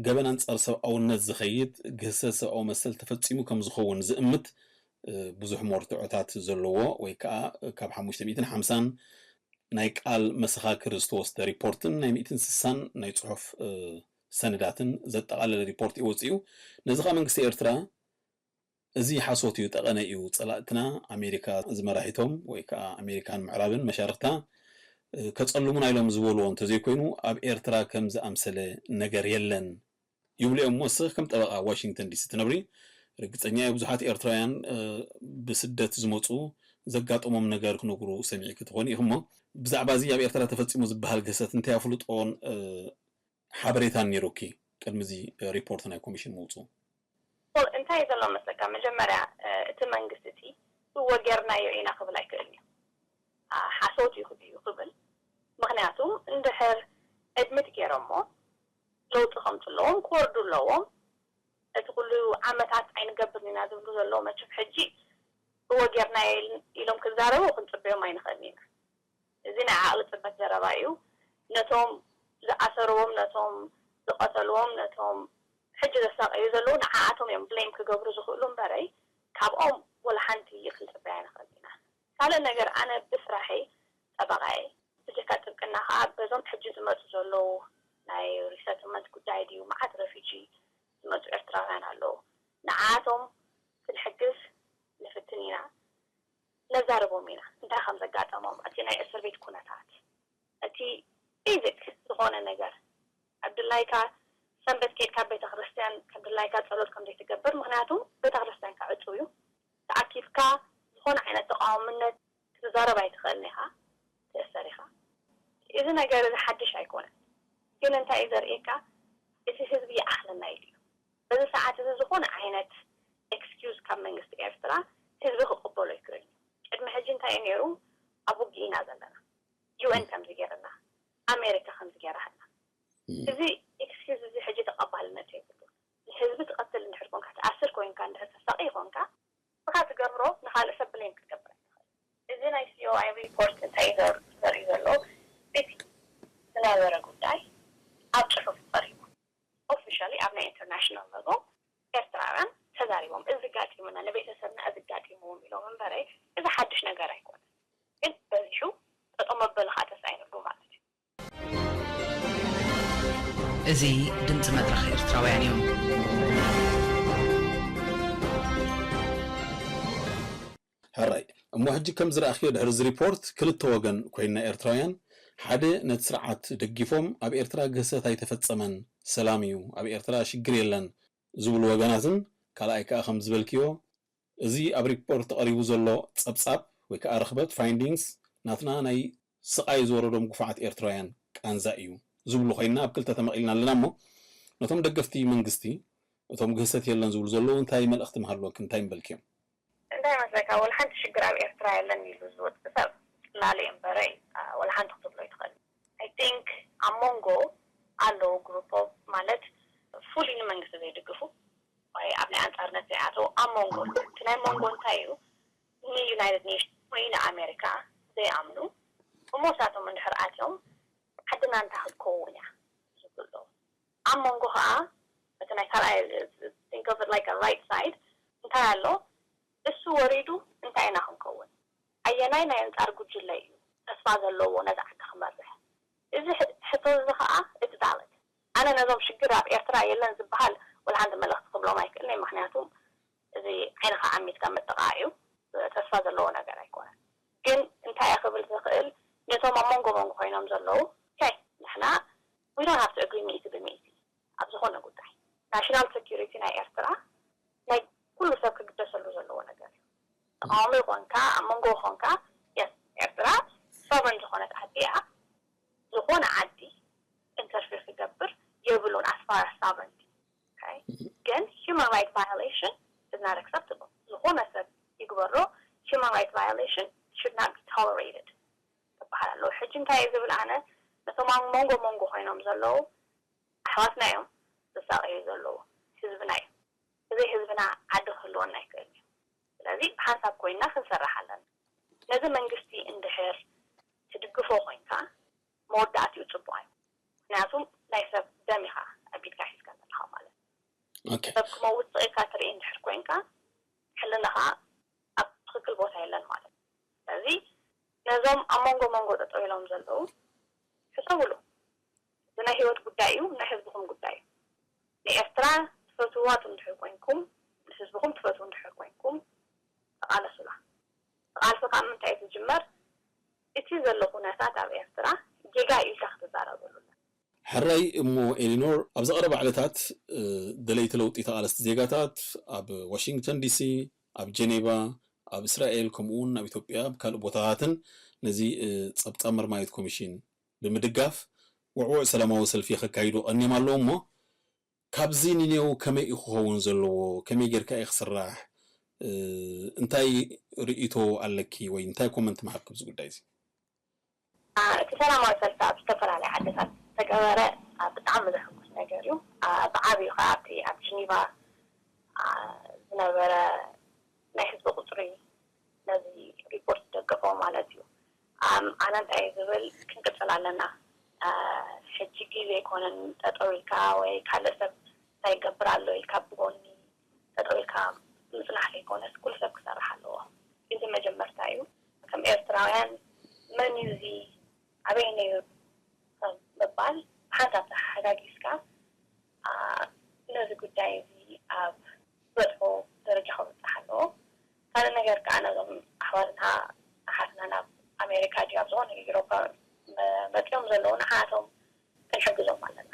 ገበን ኣንጻር ሰብኣውነት ዝኸይድ ግህሰት ሰብኣዊ መሰል ተፈጺሙ ከም ዝኸውን ዝእምት ብዙሕ መርትዖታት ዘለዎ፣ ወይ ከዓ ካብ ሓሙሽተ ሚእትን ሓምሳን ናይ ቃል መሰኻክር ዝተወስደ ሪፖርትን ናይ ሚእትን ስሳን ናይ ጽሑፍ ሰነዳትን ዘጠቓለለ ሪፖርት እዩ ወፂኡ። ነዚ ከዓ መንግስቲ ኤርትራ እዚ ሓሶት እዩ፣ ጠቐነ እዩ፣ ጸላእትና ኣሜሪካ ዝመራሒቶም ወይ ከዓ ኣሜሪካን ምዕራብን መሻርኽታ ከጸልሙና ኢሎም ዝበልዎ እንተዘይኮይኑ፣ ኣብ ኤርትራ ከም ዝኣምሰለ ነገር የለን ይብሉ እዮም። እሞ እስኺ ከም ጠበቓ ዋሽንግተን ዲሲ ትነብሪ፣ ርግጸኛ እየ ብዙሓት ኤርትራውያን ብስደት ዝመጹ ዘጋጠሞም ነገር ክነግሩ ሰሚዕኪ ትኾኒ ኢኺ። እሞ ብዛዕባ እዚ ኣብ ኤርትራ ተፈጺሙ ዝበሃል ግህሰት እንታይ ኣፍልጦን ሓበሬታን ነይሩኪ ቅድሚ እዚ ሪፖርት ናይ ኮሚሽን ምውፅኡ? እንታይ ዘሎ መስለካ፣ መጀመርያ እቲ መንግስቲ እቲ እወ ጌርናዮ ኢና ክብል ኣይክእልን እዩ። ሓሶት እዩ ክብል፣ ምክንያቱ እንድሕር ዕድሚት ገይሮሞ ለውጢ ከምፅ ኣለዎም፣ ክወርዱ ኣለዎም። እቲ ኩሉ ዓመታት ኣይንገብርን ኢና ዝብሉ ዘለዉ መቸም ሕጂ እወ ጌርናዮ ኢሎም ክዛረቡ ክንፅበዮም ኣይንኽእልን ኢና። እዚ ናይ ዓቕሊ ፅበት ዘረባ እዩ። ነቶም ዝኣሰርዎም፣ ነቶም ዝቐተልዎም፣ ነቶም ሕጂ ዘሳቐዩ ዘለዉ ንዓኣቶም እዮም ብሌም ክገብሩ ዝኽእሉ እምበረይ ካብኦም ወላ ሓንቲ ክንፅበይ ኣይንኽእል ኢና። ካልእ ነገር ኣነ ብስራሐይ ጠበቓ እየ። ብጀካ ጥብቅና ከዓ በዞም ሕጂ ዝመፁ ዘለዉ ናይ ሪሰትልመንት ጉዳይ ድዩ መዓት ረፊጂ ዝመፁ ኤርትራውያን ኣለዉ። ንዓኣቶም ክንሕግዝ ንፍትን ኢና። ነዛርቦም ኢና እንታይ ከም ዘጋጠሞም፣ እቲ ናይ እስር ቤት ኩነታት፣ እቲ ቤዚክ ዝኾነ ነገር። ኣብ ድላይካ ሰንበት ከይድካ ቤተ ክርስትያን ከም ድላይካ ጸሎት ከም ዘይትገብር፣ ምኽንያቱ ቤተ ክርስትያንካ ዕጹው እዩ። ተኣኪብካ ዝኾነ ዓይነት ተቃዋምነት ክትዛረብ ኣይትኽእልን ኢኻ፣ ትእሰር ኢኻ። እዚ ነገር እዚ ሓድሽ ኣይኮነን፣ ግን እንታይ እዩ ዘርእየካ? እቲ ህዝቢ ይኣኽለና ኢሉ እዩ። በዚ ሰዓት እዚ ዝኾነ ዓይነት ኤክስኪውዝ ካብ መንግስቲ ኤርትራ ህዝቢ ክቕበሎ ኣይክእልን እዩ። ቅድሚ ሕጂ እንታይ እዩ ነይሩ? ኣብ ውግእ ኢና ዘለና፣ ዩ ኤን ከምዚ ገይርና፣ ኣሜሪካ ከምዚ ገይራትና። እዚ ኤክስኪውዝ እዚ ሕጂ ተቐባልነት የብሉን። ንህዝቢ ትቐትል እንድሕር ኮንካ፣ ትኣስር ኮንካ፣ እንድሕር ተሳቒ ኮንካ፣ ንስኻ ትገብሮ ንኻልእ ሰብ ብሌም ክትገብር ኣይትኽእል። እዚ ናይ ሲ ኦ ኣይ ሪፖርት እንታይ እዩ ዘር- ዘርኢ ዘሎ? እቲ ዝነበረ ጉዳይ ኣብ ጽሑፍ ቀሪቡ። ኦፊሻሊ ኣብ ናይ ኢንተርናሽናል ለቨል ኤርትራውያን ተዛሪቦም፣ እዚ ጋጢሙና፣ ንቤተሰብና እዚ ጋጢምዎም ኢሎም እምበረይ፣ እዚ ሓድሽ ነገር ኣይኮነን። ግን በዚሑ ጠጠው መበሊ ከዓ ተሳኢኑሉ ማለት እዩ። እዚ ድምፂ መድረኽ ኤርትራውያን እዩ። ሕራይ እሞ ሕጂ ከም ዝረኣኽዮ ድሕሪ እዚ ሪፖርት ክልተ ወገን ኮይንና ኤርትራውያን ሓደ ነቲ ስርዓት ደጊፎም ኣብ ኤርትራ ግህሰት ኣይተፈጸመን ሰላም እዩ ኣብ ኤርትራ ሽግር የለን ዝብሉ ወገናትን ካልኣይ ከኣ ከም ዝበልክዮ እዚ ኣብ ሪፖርት ተቐሪቡ ዘሎ ጸብጻብ ወይ ከኣ ርኽበት ፋይንዲንግስ ናትና ናይ ስቓይ ዝወረዶም ግፉዓት ኤርትራውያን ቃንዛ እዩ ዝብሉ ኮይንና ኣብ ክልተ ተመቒልና ኣለና እሞ ነቶም ደገፍቲ መንግስቲ እቶም ግህሰት የለን ዝብሉ ዘለዉ እንታይ መልእኽቲ ምሃልወክ እንታይ ምበልክዮም? እንታይ መስለካ ወላ ሓንቲ ሽግር ኣብ ኤርትራ የለን ኢሉ ዝወፅእ ሰብ ፅላለ እዩ እምበረይ ወላ ሓንቲ ክትብሎ ይትኽእል። I think ኣብ መንጎ ኣለዉ ግሩፕ ኦፍ ማለት ፉሊ ንመንግስቲ ዘይድግፉ ወይ ኣብ ናይ ኣንፃርነት ዘይኣተዉ ኣብ መንጎ እቲ ናይ መንጎ እንታይ እዩ ንዩናይትድ ኔሽንስ ወይ ንኣሜሪካ ዘይኣምኑ እሞ እሳቶም እንድሕር ኣትዮም ዓድና እንታይ ክትከውን እያ ዝብሉ ኣለዉ ኣብ መንጎ ከዓ እቲ ናይ ካልኣይ think of it like a right side እንታይ ኣሎ እሱ ወሪዱ እንታይ ኢና ክንከውን ኣየናይ ናይ ኣንፃር ጉጅለ እዩ ተስፋ ዘለዎ ነዚ ዓዲ ክመርሕ እዚ ሕቶ እዚ ከዓ እቲ ዳለት ኣነ ነዞም ሽግር ኣብ ኤርትራ የለን ዝበሃል ወላ ሓንቲ መልእክቲ ክብሎም ኣይክእልን ምክንያቱ እዚ ዓይንካ ዓሚትካ ምጥቃዕ እዩ ተስፋ ዘለዎ ነገር ኣይኮነን ግን እንታይ እየ ክብል ዝኽእል ነቶም ኣብ መንጎ መንጎ ኮይኖም ዘለዉ ይ ንሕና we don't have to agree ሚእቲ ብሚእቲ ኣብ ዝኾነ ጉዳይ ናሽናል ሴኩሪቲ ናይ ኤርትራ ናይ ኩሉ ሰብ ክግደሰሉ ዘለዎ ነገር እዩ ተቃዋሚ ይኾንካ ኣብ መንጎ ይኾንካ የስ ኤርትራ ሶቨርን ዝኾነት ዓዲ እያ ዝኾነ ዓዲ ኢንተርፌር ክገብር የብሉን ኣስፋር ሳቨረንቲ ግን human right violation is not acceptable ዝኾነ ሰብ ይግበሮ human right violation should not be tolerated ትበሃል ኣለዉ ሕጂ እንታይ እየ ዝብል ኣነ ነቶም ኣብ መንጎ መንጎ ኮይኖም ዘለዉ ኣሕዋትና እዮም ዝሳቀዩ ዘለዉ ህዝብና እዩ ብዘይ ህዝብና ዓዲ ክህልወና ኣይክእል እዩ ስለዚ ብሓንሳብ ኮይንና ክንሰርሕ ኣለና ነዚ እዚ መንግስቲ እንድሕር ትድግፎ ኮይንካ መወዳእትኡ ፅቡቅ እዩ። ምክንያቱም ናይ ሰብ ደም ኢካ ኣብ ኢድካ ሒዝካ ዘለካ ማለት እዩ። ኦኬ ሰብ ክመውት ስኢካ ትርኢ እንድሕር ኮይንካ ሕልናኻ ኣብ ትክክል ቦታ የለን ማለት እዩ። ስለዚ ነዞም ኣብ መንጎ መንጎ ጠጠው ኢሎም ዘለዉ ሕሰብሉ። እዚ ናይ ህይወት ጉዳይ እዩ፣ ናይ ህዝብኹም ጉዳይ እዩ። ንኤርትራ ትፈትውዋ እንድሕር ኮይንኩም፣ ንህዝብኹም ትፈትዉ እንድሕር ኮይንኩም ተቃለሱላ። ተቃልሶ ካብ ምንታይ እዩ ዝጅመር? እቲ ዘሎ ኩነታት ኣብ ኤርትራ ጌጋ እዩ ኢልካ ክትዛረበሉ ኣለካ። ሕራይ እሞ ኤሊኖር ኣብዚ ቀረባ ዕለታት ደለይቲ ለውጢ ተቓለስቲ ዜጋታት ኣብ ዋሽንግተን ዲሲ፣ ኣብ ጀኔቫ፣ ኣብ እስራኤል ከምኡ እውን ኣብ ኢትዮጵያ ኣብ ካልእ ቦታታትን ነዚ ጸብጻብ መርማሪት ኮሚሽን ብምድጋፍ ውዕውዕ ሰላማዊ ሰልፊ ከካይዱ ቀኒዮም ኣለዉ እሞ ካብዚ ንኔው ከመይ እዩ ክኸውን ዘለዎ? ከመይ ጌርካ እዩ ክስራሕ? እንታይ ርእይቶ ኣለኪ ወይ እንታይ ኮመንት ምሃብኪ ኣብዚ ጉዳይ እዚ? እቲ ሰላማዊ ሰልፊ ኣብ ዝተፈላለዩ ዓድታት ዝተገበረ ብጣዕሚ ዘሐጉስ ነገር እዩ። ብዓብዩ ከዓ ኣብቲ ኣብ ጅኒቫ ዝነበረ ናይ ህዝቢ ቁፅሪ ነዚ ሪፖርት ዝደገፎ ማለት እዩ። ኣነ እንታይ ዝብል ክንቅፅል ኣለና። ሕጂ ግዜ ኣይኮነን ጠጠው ኢልካ ወይ ካልእ ሰብ እንታይ ይገብር ኣሎ ኢልካ ብጎኒ ጠጠው ኢልካ ምፅናሕ ዘይኮነስ ኩሉ ሰብ ክሰርሕ ኣለዎ። እዚ መጀመርታ እዩ። ከም ኤርትራውያን መን እዩ እዚ ኣበይ ነይሩ ምባል ብሓንሳብ ተሓጋጊዝካ ነዚ ጉዳይ እዚ ኣብ ዝበፅሑ ደረጃ ክብፅሕ ኣለዎ። ካልእ ነገር ከዓ ነዞም ኣሕዋትና ኣሓትና ናብ ኣሜሪካ ድዩ ኣብ ዝኾነ ኤሮፓ መፂኦም ዘለዉ ንዓቶም ክንሕግዞም ኣለና።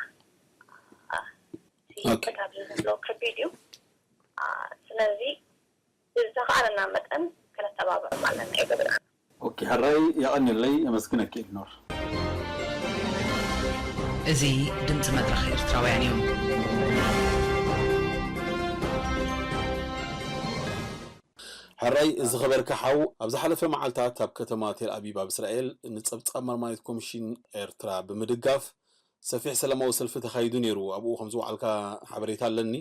እቲ ኦኬ። ኣብዚ ዘሎ ከቢድ እዩ። ስለዚ ብዝተኻእለና መጠን ከነተባብዖም ኣለና። የገብርና ኦኬ ሕራይ የቐንየለይ የመስግነኪ ኖር። እዚ ድምፂ መድረኽ ኤርትራውያን እዩ። ሕራይ ዝኸበርካ ሓው ኣብ ዝሓለፈ መዓልታት ኣብ ከተማ ቴል ኣቢብ ኣብ እስራኤል ንጸብጻብ መርማሪት ኮሚሽን ኤርትራ ብምድጋፍ ሰፊሕ ሰላማዊ ሰልፊ ተኻይዱ ነይሩ ኣብኡ ከም ዝወዓልካ ሓበሬታ ኣለኒ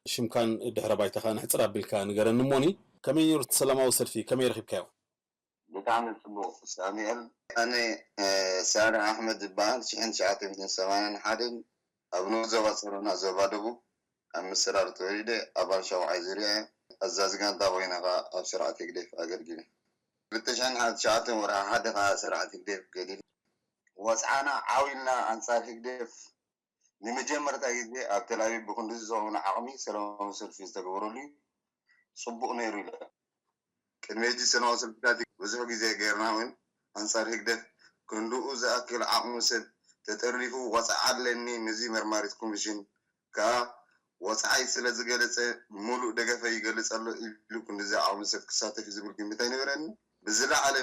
ሽምካን ድሕረ ባይታኻን ሕጽር ኣቢልካ ንገረኒ እሞኒ ከመይ ነይሩ እቲ ሰላማዊ ሰልፊ ከመይ ረኺብካዮ ብጣዕሚ ጽቡቕ ሳሙኤል። ኣነ ሳሪ ኣሕመድ ዝበሃል ሽሕን ትሽዓተ ሚእትን ሰማንያን ሓደን ኣብ ንኡስ ዞባ ጸሮና ዞባ ደቡብ ኣብ ምስራር ተወሊደ ኣባል ሻውዓይ ዙርያ ኣዛዚ ጋንታ ኮይነ ከኣ ኣብ ስርዓት ህግደፍ ኣገልጊለ። ክልተ ሽሕን ትሽዓተን ወርሒ ሓደ ከኣ ስርዓት ህግደፍ ገዲፈ። ወጽዓና ዓው ኢልና ኣንጻር ህግደፍ ንመጀመርታ ግዜ ኣብ ተልኣቪቭ ብኽንድዚ ዝኸውን ዓቕሚ ሰላማዊ ሰልፊ ዝተገበረሉ እዩ። ጽቡቕ ነይሩ ኢለ። ቅድሚ ሕጂ ሰላማዊ ሰልፍታት ብዙሕ ግዜ ገይርና እውን ኣንጻር ህግደፍ ክንድኡ ዝኣክል ዓቕሚ ሰብ ተጠርኒፉ ወጽዓ ኣለኒ ነዚ መርማሪት ኮሚሽን ከኣ ወጽዓይ ስለ ዝገለጸ ሙሉእ ደገፈይ ይገልጽ ኣሎ ኢሉ ክንድዚ ዓቕሚ ሰብ ክሳተፍ እዩ ዝብል ግምት ኣይነበረኒ። ብዝለዓለ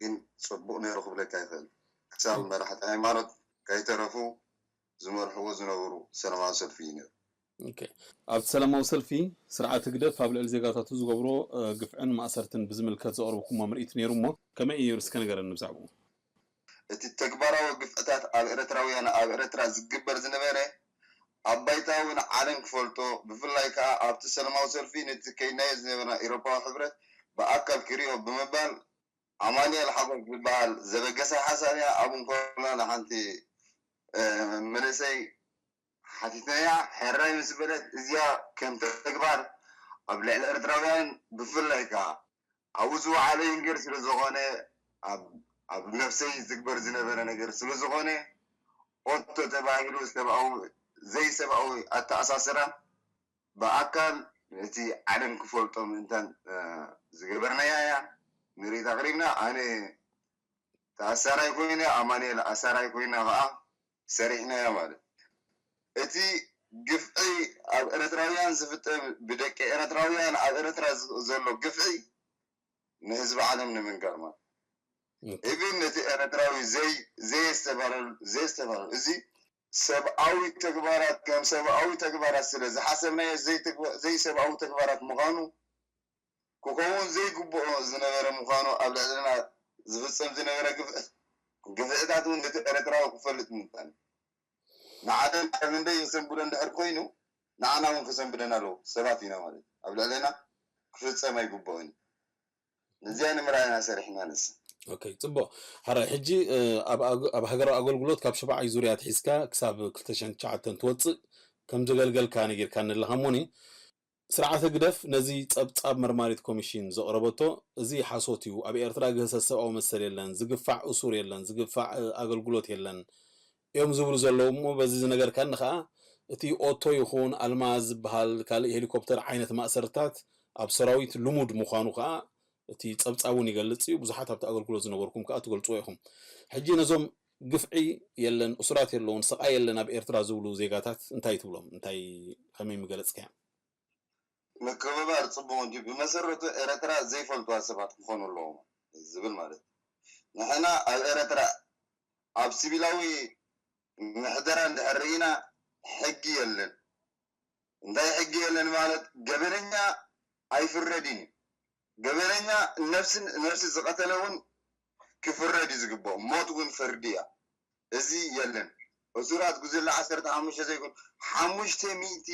ግን ጽቡቕ ነይሩ ክብለካ ይኽእል። ክሳብ መራሕቲ ሃይማኖት ከይተረፉ ዝመርሕዎ ዝነበሩ ሰላማዊ ሰልፊ እዩ ነይሩ። ኣብቲ ሰላማዊ ሰልፊ ስርዓት ህግደፍ ኣብ ልዕሊ ዜጋታቱ ዝገብሮ ግፍዕን ማእሰርትን ብዝምልከት ዘቕረብኩሞ ምርኢት ነይሩ እሞ ከመይ እዩ ነይሩ እስከ ንገረኒ ብዛዕባኡ። እቲ ተግባራዊ ግፍዕታት ኣብ ኤርትራውያን ኣብ ኤርትራ ዝግበር ዝነበረ ኣብ ባይታ እውን ዓለም ክፈልጦ ብፍላይ ከኣ ኣብቲ ሰላማዊ ሰልፊ ነቲ ከይድናዮ ዝነበርና ኤውሮፓዊ ሕብረት ብኣካል ክርእዮ ብምባል ኣማኑኤል ሓጎስ ዝበሃል ዘበገሰ ሓሳብያ ኣብ እንኮላ ንሓንቲ መንእሰይ ሓቲትናያ። ሕራይ ምስ በለት እዚኣ ከም ተግባር ኣብ ልዕሊ ኤርትራውያን ብፍላይ ከኣ ኣብኡ ዝወዓለ ይንገር ስለ ዝኾነ ኣብ ነፍሰይ ዝግበር ዝነበረ ነገር ስለ ዝኾነ ኦቶ ተባሂሉ ሰብኣዊ ዘይሰብኣዊ ኣተኣሳስራ ብኣካል ነቲ ዓለም ክፈልጦ ምእንታን ዝገበርናያ እያ። ምርኢት ኣቕሪብና ኣነ ተኣሳራይ ኮይነ ኣማኑኤል ኣሳራይ ኮይና ከኣ ሰሪሕናያ ማለት እቲ ግፍዒ ኣብ ኤርትራውያን ዝፍጸም ብደቂ ኤርትራውያን ኣብ ኤርትራ ዘሎ ግፍዒ ንህዝቢ ዓለም ንምንጋር ማለት ኢቭን ነቲ ኤርትራዊ ዘይ ዘየስተባረሉ ዘየስተባረሉ እዚ ሰብኣዊ ተግባራት ከም ሰብኣዊ ተግባራት ስለ ዝሓሰብናዮ ዘይሰብኣዊ ተግባራት ምዃኑ ክኸውን ዘይግብኦ ዝነበረ ምዃኑ ኣብ ልዕልና ዝፍጸም ዝነበረ ግፍዕታት እውን ነቲ ኤርትራዊ ክፈልጥ ምንታን ንዓለም ዓለም እንደ የሰንብዶ እንድሕር ኮይኑ ንዓና እውን ከሰንብደና ኣለዎ ሰባት ኢና ማለት ኣብ ልዕልና ክፍጸም ኣይግብኦን ነዚኣ ንምርኣይ ኢና ሰሪሕና ንስ ኦኬ፣ ጽቡቕ። ሕራይ፣ ሕጂ ኣብ ሃገራዊ ኣገልግሎት ካብ ሸባዓይ ዙርያ ኣትሒዝካ ክሳብ ክልተ ሽሕን ትሽዓተን ትወጽእ ከም ዘገልገልካ ነጊርካኒ ኣለኻ እሞኒ፣ ስርዓት ህግደፍ ነዚ ጸብጻብ መርማሪት ኮሚሽን ዘቕረበቶ፣ እዚ ሓሶት እዩ፣ ኣብ ኤርትራ ግህሰት ሰብኣዊ መሰል የለን፣ ዝግፋዕ እሱር የለን፣ ዝግፋዕ ኣገልግሎት የለን እዮም ዝብሉ ዘለዉ እሞ በዚ ዝነገርካኒ ከኣ እቲ ኦቶ ይኹን ኣልማዝ ዝበሃል ካልእ ሄሊኮፕተር ዓይነት ማእሰርታት ኣብ ሰራዊት ልሙድ ምዃኑ ከኣ እቲ ጸብጻብ እውን ይገልጽ እዩ። ብዙሓት ኣብቲ ኣገልግሎት ዝነበርኩም ከኣ ትገልጽዎ ኢኹም። ሕጂ ነዞም ግፍዒ የለን፣ እሱራት የለውን፣ ስቓይ የለን ኣብ ኤርትራ ዝብሉ ዜጋታት እንታይ ትብሎም? እንታይ ከመይ ምገለጽካዮም? ምክብባር ጽቡቕ እንጂ ብመሰረቱ ኤረትራ ዘይፈልጥዋ ሰባት ክኾኑ ኣለዎም ዝብል ማለት እዩ። ንሕና ኣብ ኤረትራ ኣብ ሲቪላዊ ምሕደራ እንድሕር ርኢና ሕጊ የለን። እንታይ ሕጊ የለን ማለት ገበነኛ ኣይፍረድን እዩ። ገበነኛ ነፍሲ ነፍሲ ዝቐተለ እውን ክፍረድ እዩ ዝግባኦ። ሞት እውን ፍርዲ እያ። እዚ የለን። እሱራት ጉጅለ ዓሰርተ ሓሙሽተ ዘይኮን ሓሙሽተ ሚእቲ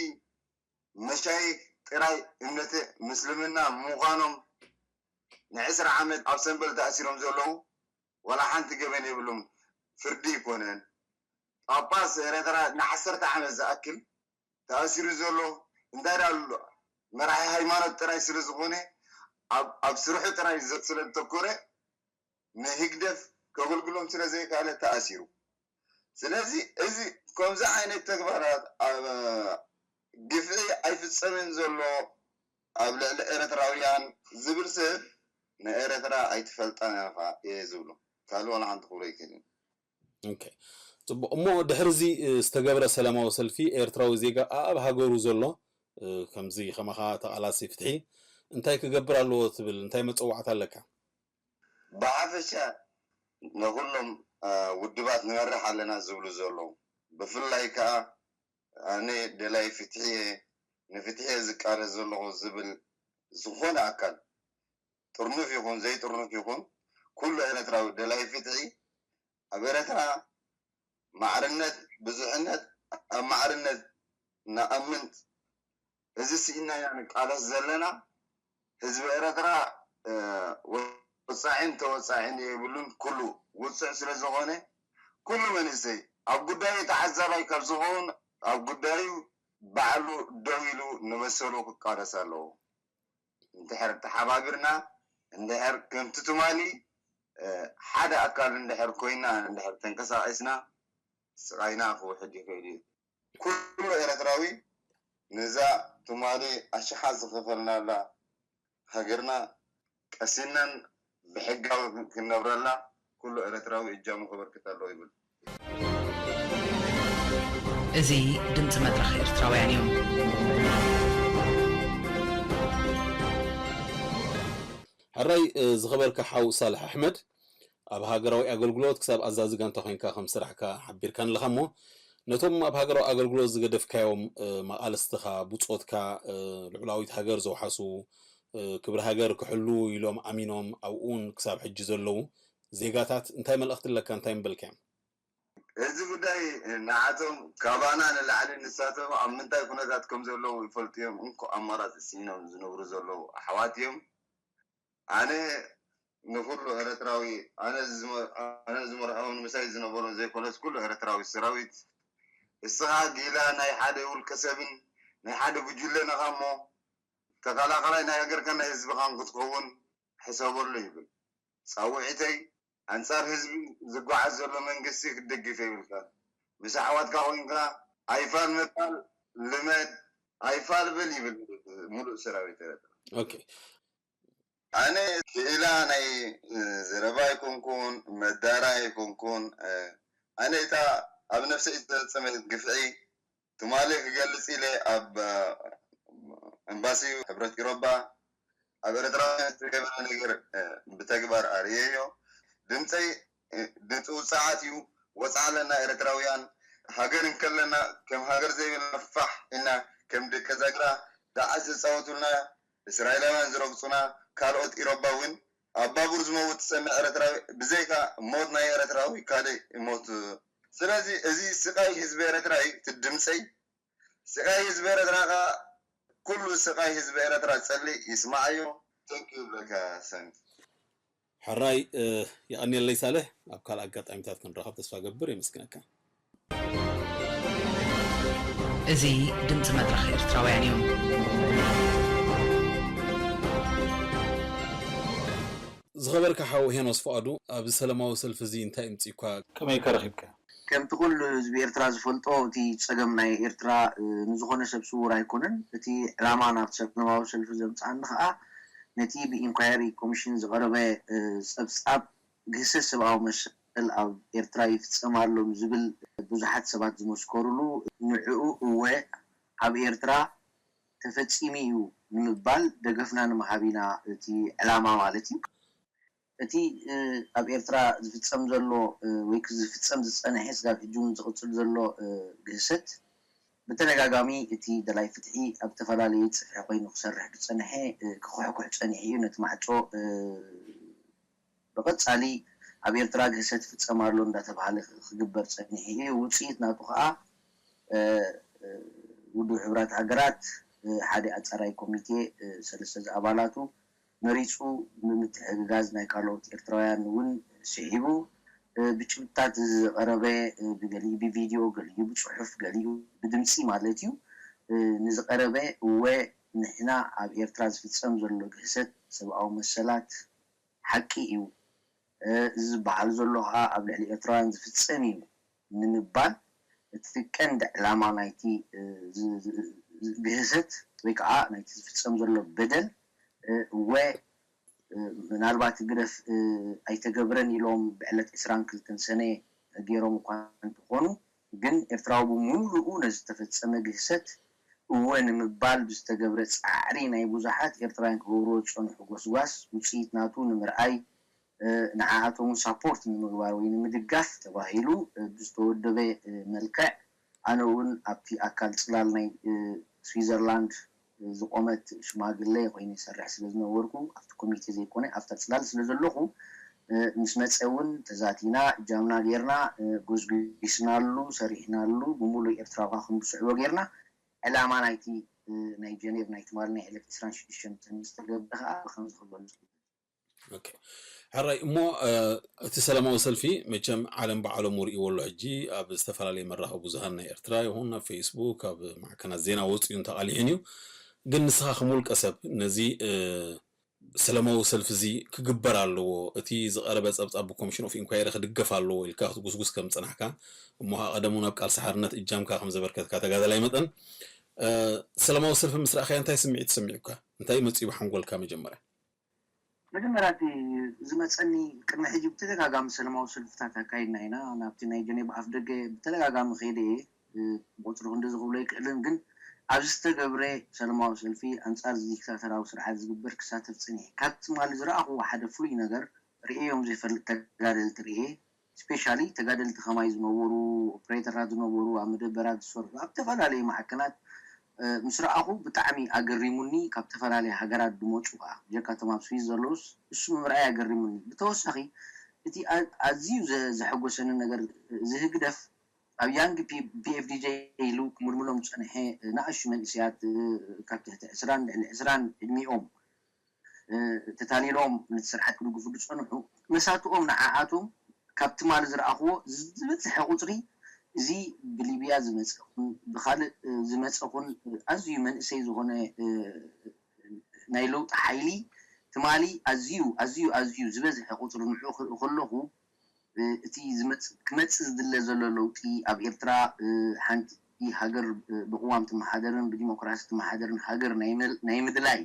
መሻይኽ ጥራይ እምነተ ምስልምና ምዃኖም ንዕስራ ዓመት ኣብ ሰንበል ተኣሲሮም ዘለዉ ዋላ ሓንቲ ገበን የብሎም ፍርዲ ይኮነን ጳጳስ ኤረትራ ንዓሰርተ ዓመት ዝኣክል ተኣሲሩ ዘሎ እንታይ ዳሉ መራሒ ሃይማኖት ጥራይ ስለ ዝኾነ ኣብ ስርሑ ጥራይ ስለ ዝተኮረ ንህግደፍ ከገልግሎም ስለ ዘይካለ ተኣሲሩ ስለዚ እዚ ከምዚ ዓይነት ተግባራት ኣብ ግፍዒ ኣይፍጸምን ዘሎ ኣብ ልዕሊ ኤረትራውያን ዝብል ሰብ ንኤረትራ ኣይትፈልጣን ኢኻ እየ ዝብሎ ካልእ ዋላ ሓንቲ ክብሎ ኣይክእልን ኦኬ ጽቡቕ እሞ ድሕሪ እዚ ዝተገብረ ሰላማዊ ሰልፊ ኤርትራዊ ዜጋ ኣብ ሃገሩ ዘሎ ከምዚ ከማኻ ተቓላሲ ፍትሒ እንታይ ክገብር ኣለዎ ትብል እንታይ መፀዋዕታ ኣለካ ብሓፈሻ ንኹሎም ውድባት ንመርሕ ኣለና ዝብሉ ዘለዉ ብፍላይ ከዓ ኣነ ደላይ ፍትሒ እየ ንፍትሒ እየ ዝቃለስ ዘለኹ ዝብል ዝኾነ ኣካል ጥርኑፍ ይኹን ዘይጥርኑፍ ይኹን ኩሉ ኤረትራዊ ደላይ ፍትሒ ኣብ ኤረትራ ማዕርነት ብዙሕነት ኣብ ማዕርነት ንኣምን እዚ ስኢና ኢና ንቃለስ ዘለና ህዝቢ ኤረትራ ወፃዒን ተወፃዒን የብሉን ኩሉ ውፅዕ ስለ ዝኾነ ኩሉ መንእሰይ ኣብ ጉዳዩ ተዓዛባይ ካብ ዝኸውን ኣብ ጉዳዩ ባዕሉ ደው ኢሉ ንመሰሉ ክቃለስ ኣለዎ እንድሕር ተሓባቢርና እንድሕር ከምቲ ትማሊ ሓደ ኣካል እንድሕር ኮይና እንድሕር ተንቀሳቂስና ስቃይና ክውሕድ ይኽእል እዩ ኩሉ ኤረትራዊ ነዛ ትማሊ ኣሽሓት ዝኸፈልናላ ሃገርና ቀሲናን ብሕጋዊ ክንነብረላ ኩሉ ኤረትራዊ እጃሙ ከበርክት ኣለዎ ይብል። እዚ ድምፂ መድረኽ ኤርትራውያን እዩ። ሕራይ ዝኸበርካ ሓው ሳልሕ ኣሕመድ ኣብ ሃገራዊ ኣገልግሎት ክሳብ ኣዛዚ ጋንታ ኮይንካ ከም ስራሕካ ሓቢርካን ኣለኻ እሞ ነቶም ኣብ ሃገራዊ ኣገልግሎት ዝገደፍካዮም መቓልስትኻ ብፆትካ ልዑላዊት ሃገር ዘውሓሱ ክብሪ ሃገር ክሕሉ ኢሎም ኣሚኖም ኣብኡን ክሳብ ሕጂ ዘለዉ ዜጋታት እንታይ መልእኽቲ ኣለካ እንታይ ምበልካዮም እዚ ጉዳይ ንዓቶም ካባና ንላዕሊ ንሳቶም ኣብ ምንታይ ኩነታት ከም ዘለዉ ይፈልጡ እዮም እንኮ ኣማራፂ ስኢኖም ዝነብሩ ዘለዉ ኣሕዋት እዮም ኣነ ንኩሉ ኤረትራዊ ኣነ ዝመርሖም ንምሳይ ዝነበሩ ዘይኮነስ ኩሉ ኤረትራዊ ሰራዊት እስኻ ጊላ ናይ ሓደ ውልቀ ሰብን ናይ ሓደ ጉጅለን ኢኻ እሞ ተኸላኸላይ ናይ ሃገርካን ናይ ህዝብኻን ክትከውን ሕሰበሉ ይብል ፃውዒተይ ኣንፃር ህዝቢ ዝጓዓዝ ዘሎ መንግስቲ ክትድግፍ የብልካን ምስ ኣሕዋትካ ኮይንካ ኣይፋል ምባል ልመድ ኣይፋል በል ይብል ሙሉእ ሰራዊት ኤረትራ ኦኬ ኣነ ክኢላ ናይ ዘረባ ኣይኮንኩን መዳራ ኣይኮንኩን ኣነ እታ ኣብ ነፍሰይ ዝተፈፀመ ግፍዒ ትማሊ ክገልፅ ኢለ ኣብ ኤምባሲ ሕብረት ኢሮባ ኣብ ኤረትራውያን ዝተገበረ ነገር ብተግባር ኣርእየዮ ድምፀይ ድምፂ ውፅዓት እዩ ወፅዓ ኣለና ኤረትራውያን ሃገር እንከለና ከም ሃገር ዘይብልና ፋሕ ኢልና ከም ደቂ ዛግራ ዳዓስ ዝፃወቱልና እስራኤላውያን ዝረግፁና ካልኦት ኢሮባ እውን ኣብ ባቡር ዝመውት ዝፀንሕ ኤረትራዊ ብዘይካ ሞት ናይ ኤረትራዊ ካልእ ሞት ስለዚ እዚ ስቃይ ህዝቢ ኤረትራ እዩ እቲ ድምፀይ ስቃይ ህዝቢ ኤረትራ ከዓ ኩሉ ስቃይ ህዝቢ ኤረትራ ፀልእ ይስማዓዮ ተንኪ ይብለካ ሰኒ ሕራይ የቐንየለይ ሳልሕ፣ ኣብ ካልእ ኣጋጣሚታት ክንራኸብ ተስፋ ገብር። የመስግነካ። እዚ ድምፂ መድረኽ ኤርትራውያን እዩ። ዝኸበርካ ሓው ሄኖስ ፍቓዱ፣ ኣብዚ ሰላማዊ ሰልፊ እዚ እንታይ እምጺእኳ? ከመይ ከ ረኺብካ? ከምቲ ኩሉ ህዝቢ ኤርትራ ዝፈልጦ፣ እቲ ጸገም ናይ ኤርትራ ንዝኾነ ሰብ ስዉር ኣይኮነን። እቲ ዕላማ ናብቲ ሰላማዊ ሰልፊ ዘምጽኣኒ ከኣ፣ ነቲ ብኢንኳየሪ ኮሚሽን ዝቐረበ ጸብጻብ ግህሰት ሰብኣዊ መሰል ኣብ ኤርትራ ይፍጸም ኣሎ ዝብል ብዙሓት ሰባት ዝመስከሩሉ፣ ንዕኡ እወ ኣብ ኤርትራ ተፈጺሙ እዩ ንምባል ደገፍና ንምሃብ ኢና እቲ ዕላማ ማለት እዩ። እቲ ኣብ ኤርትራ ዝፍጸም ዘሎ ወይ ዝፍጸም ዝጸንሐ ስጋብ ሕጂ እውን ዝቕጽል ዘሎ ግህሰት ብተደጋጋሚ እቲ ደላይ ፍትሒ ኣብ ዝተፈላለየ ጽፍሒ ኮይኑ ክሰርሕ ዝጸንሐ ክኹሕኩሕ ጸኒሑ እዩ። ነቲ ማዕጾ ብቐጻሊ ኣብ ኤርትራ ግህሰት ይፍጸም ኣሎ እንዳተባሃለ ክግበር ጸኒሑ እዩ። ውጽኢት ናቱ ከኣ ውድብ ሕቡራት ሃገራት ሓደ ኣጻራይ ኮሚቴ ሰለስተ ዝኣባላቱ መሪጹ ብምትሕግጋዝ ናይ ካልኦት ኤርትራውያን እውን ስዒቡ ብጭብጥታት ዝቐረበ ብገሊኡ ብቪድዮ ገሊኡ ብጽሑፍ ገሊኡ ብድምጺ ማለት እዩ ንዝቐረበ እወ ንሕና ኣብ ኤርትራ ዝፍጸም ዘሎ ግህሰት ሰብኣዊ መሰላት ሓቂ እዩ። እዚ ዝበሃል ዘሎ ከዓ ኣብ ልዕሊ ኤርትራውያን ዝፍጸም እዩ ንምባል እቲ ቀንዲ ዕላማ ናይቲ ግህሰት ወይ ከዓ ናይቲ ዝፍጸም ዘሎ በደል እወ ምናልባት ግደፍ ኣይተገብረን ኢሎም ብዕለት ዕስራን ክልተን ሰነ ገይሮም እኳ እንተኾኑ ግን ኤርትራዊ ብምሉኡ ነዚ ዝተፈጸመ ግህሰት እወ ንምባል ብዝተገብረ ጻዕሪ ናይ ብዙሓት ኤርትራውያን ክገብርዎ ዝጸንሑ ጎስጓስ ውጽኢት ናቱ ንምርኣይ ንዓኣቶም እውን ሳፖርት ንምግባር ወይ ንምድጋፍ ተባሂሉ ብዝተወደበ መልክዕ ኣነ እውን ኣብቲ ኣካል ጽላል ናይ ስዊዘርላንድ ዝቆመት ሽማግለ ኮይነ ይሰርሕ ስለ ዝነበርኩ ኣብቲ ኮሚቴ ዘይኮነ ኣብታ ጽላል ስለ ዘለኹ ምስ መጸ እውን ተዛቲና እጃምና ጌርና ጎስጒስናሉ ሰሪሕናሉ ብምሉእ ኤርትራዊ ከዓ ከም ዝስዕቦ ጌርና ዕላማ ናይቲ ናይ ጀኔቭ ናይ ትማሊ ናይ ዕለት ዕስራን ሽዱሽተን ዝተገብረ ከዓ ብከምዚ ክገልጹ ሕራይ እሞ እቲ ሰላማዊ ሰልፊ መቸም ዓለም ባዕሎም ርእይዎ ኣሎ ሕጂ ኣብ ዝተፈላለየ መራኸቢ ብዙሃን ናይ ኤርትራ ይኹን ኣብ ፌስቡክ ኣብ ማዕከናት ዜና ወፂኡ እንተቃሊሕን እዩ ግን ንስኻ ከም ውልቀ ሰብ ነዚ ሰላማዊ ሰልፊ እዚ ክግበር ኣለዎ እቲ ዝቀረበ ፀብፃብ ብኮሚሽን ኦፍ ኢንኳየሪ ክድገፍ ኣለዎ ኢልካ ክትጉስጉስ ከም ፀናሕካ እሞ ከኣ ቀደሙ ናብ ቃልሲ ሓርነት እጃምካ ከም ዘበርከትካ ተጋዳላይ መጠን ሰላማዊ ሰልፊ ምስ ረኣኻዮ እንታይ ስምዒት ተሰሚዑካ እንታይ መፂኡ ብሓንጎልካ መጀመርያ መጀመርያ እቲ ዝመፀኒ ቅድሚ ሕጂ ብተደጋጋሚ ሰላማዊ ሰልፍታት ኣካይድና ኢና ናብቲ ናይ ጀኔቭ ኣፍ ደገ ብተደጋጋሚ ከይደ እየ ብቁፅሪ ክንዲ ዝኽብሎ ኣይክእልን ግን ኣብዚ ዝተገብረ ሰላማዊ ሰልፊ ኣንፃር እዚ ዲክታተራዊ ስርዓት ዝግበር ክሳተፍ ፀኒሐ ካብ ትማሊ ዝረኣኽዎ ሓደ ፍሉይ ነገር ርእዮም ዘይፈልጥ ተጋደልቲ ርእየ ስፔሻሊ ተጋደልቲ ከማይ ዝነበሩ ኦፕሬተራት ዝነበሩ ኣብ መደበራት ዝሰርሑ ኣብ ዝተፈላለዩ ማዕከናት ምስ ረኣኹ ብጣዕሚ ኣገሪሙኒ ካብ ዝተፈላለየ ሃገራት ዝመፁ ከዓ ጀካ እቶም ኣብ ስዊዝ ዘለውስ እሱ ምምርኣይ ኣገሪሙኒ ብተወሳኺ እቲ ኣዝዩ ዘሐጎሰኒ ነገር እዚ ህግደፍ ኣብ ያንግ ፒኤፍዲጀ ኢሉ ክምልምሎም ዝፀንሐ ንኣሹ መንእሰያት ካብ ትሕቲ ዕስራን ልዕሊ ዕስራን ዕድሚኦም ተታሊሎም ነቲ ስርዓት ክድግፉ ዝፀንሑ መሳትኦም ንዓኣቶም ካብ ትማሊ ዝረኣኽዎ ዝበዝሐ ቁፅሪ እዚ ብሊብያ ዝመፀ ኹን ብካልእ ዝመፀ ኹን ኣዝዩ መንእሰይ ዝኾነ ናይ ለውጢ ሓይሊ ትማሊ ኣዝዩ ኣዝዩ ኣዝዩ ዝበዝሐ ቁፅሪ ንዑ ክርኢ ከለኹ እቲ ክመፅእ ዝድለ ዘሎ ለውጢ ኣብ ኤርትራ ሓንቲ ሃገር ብቅዋም ትመሓደርን ብዲሞክራሲ ትመሓደርን ሃገር ናይ ምድላይ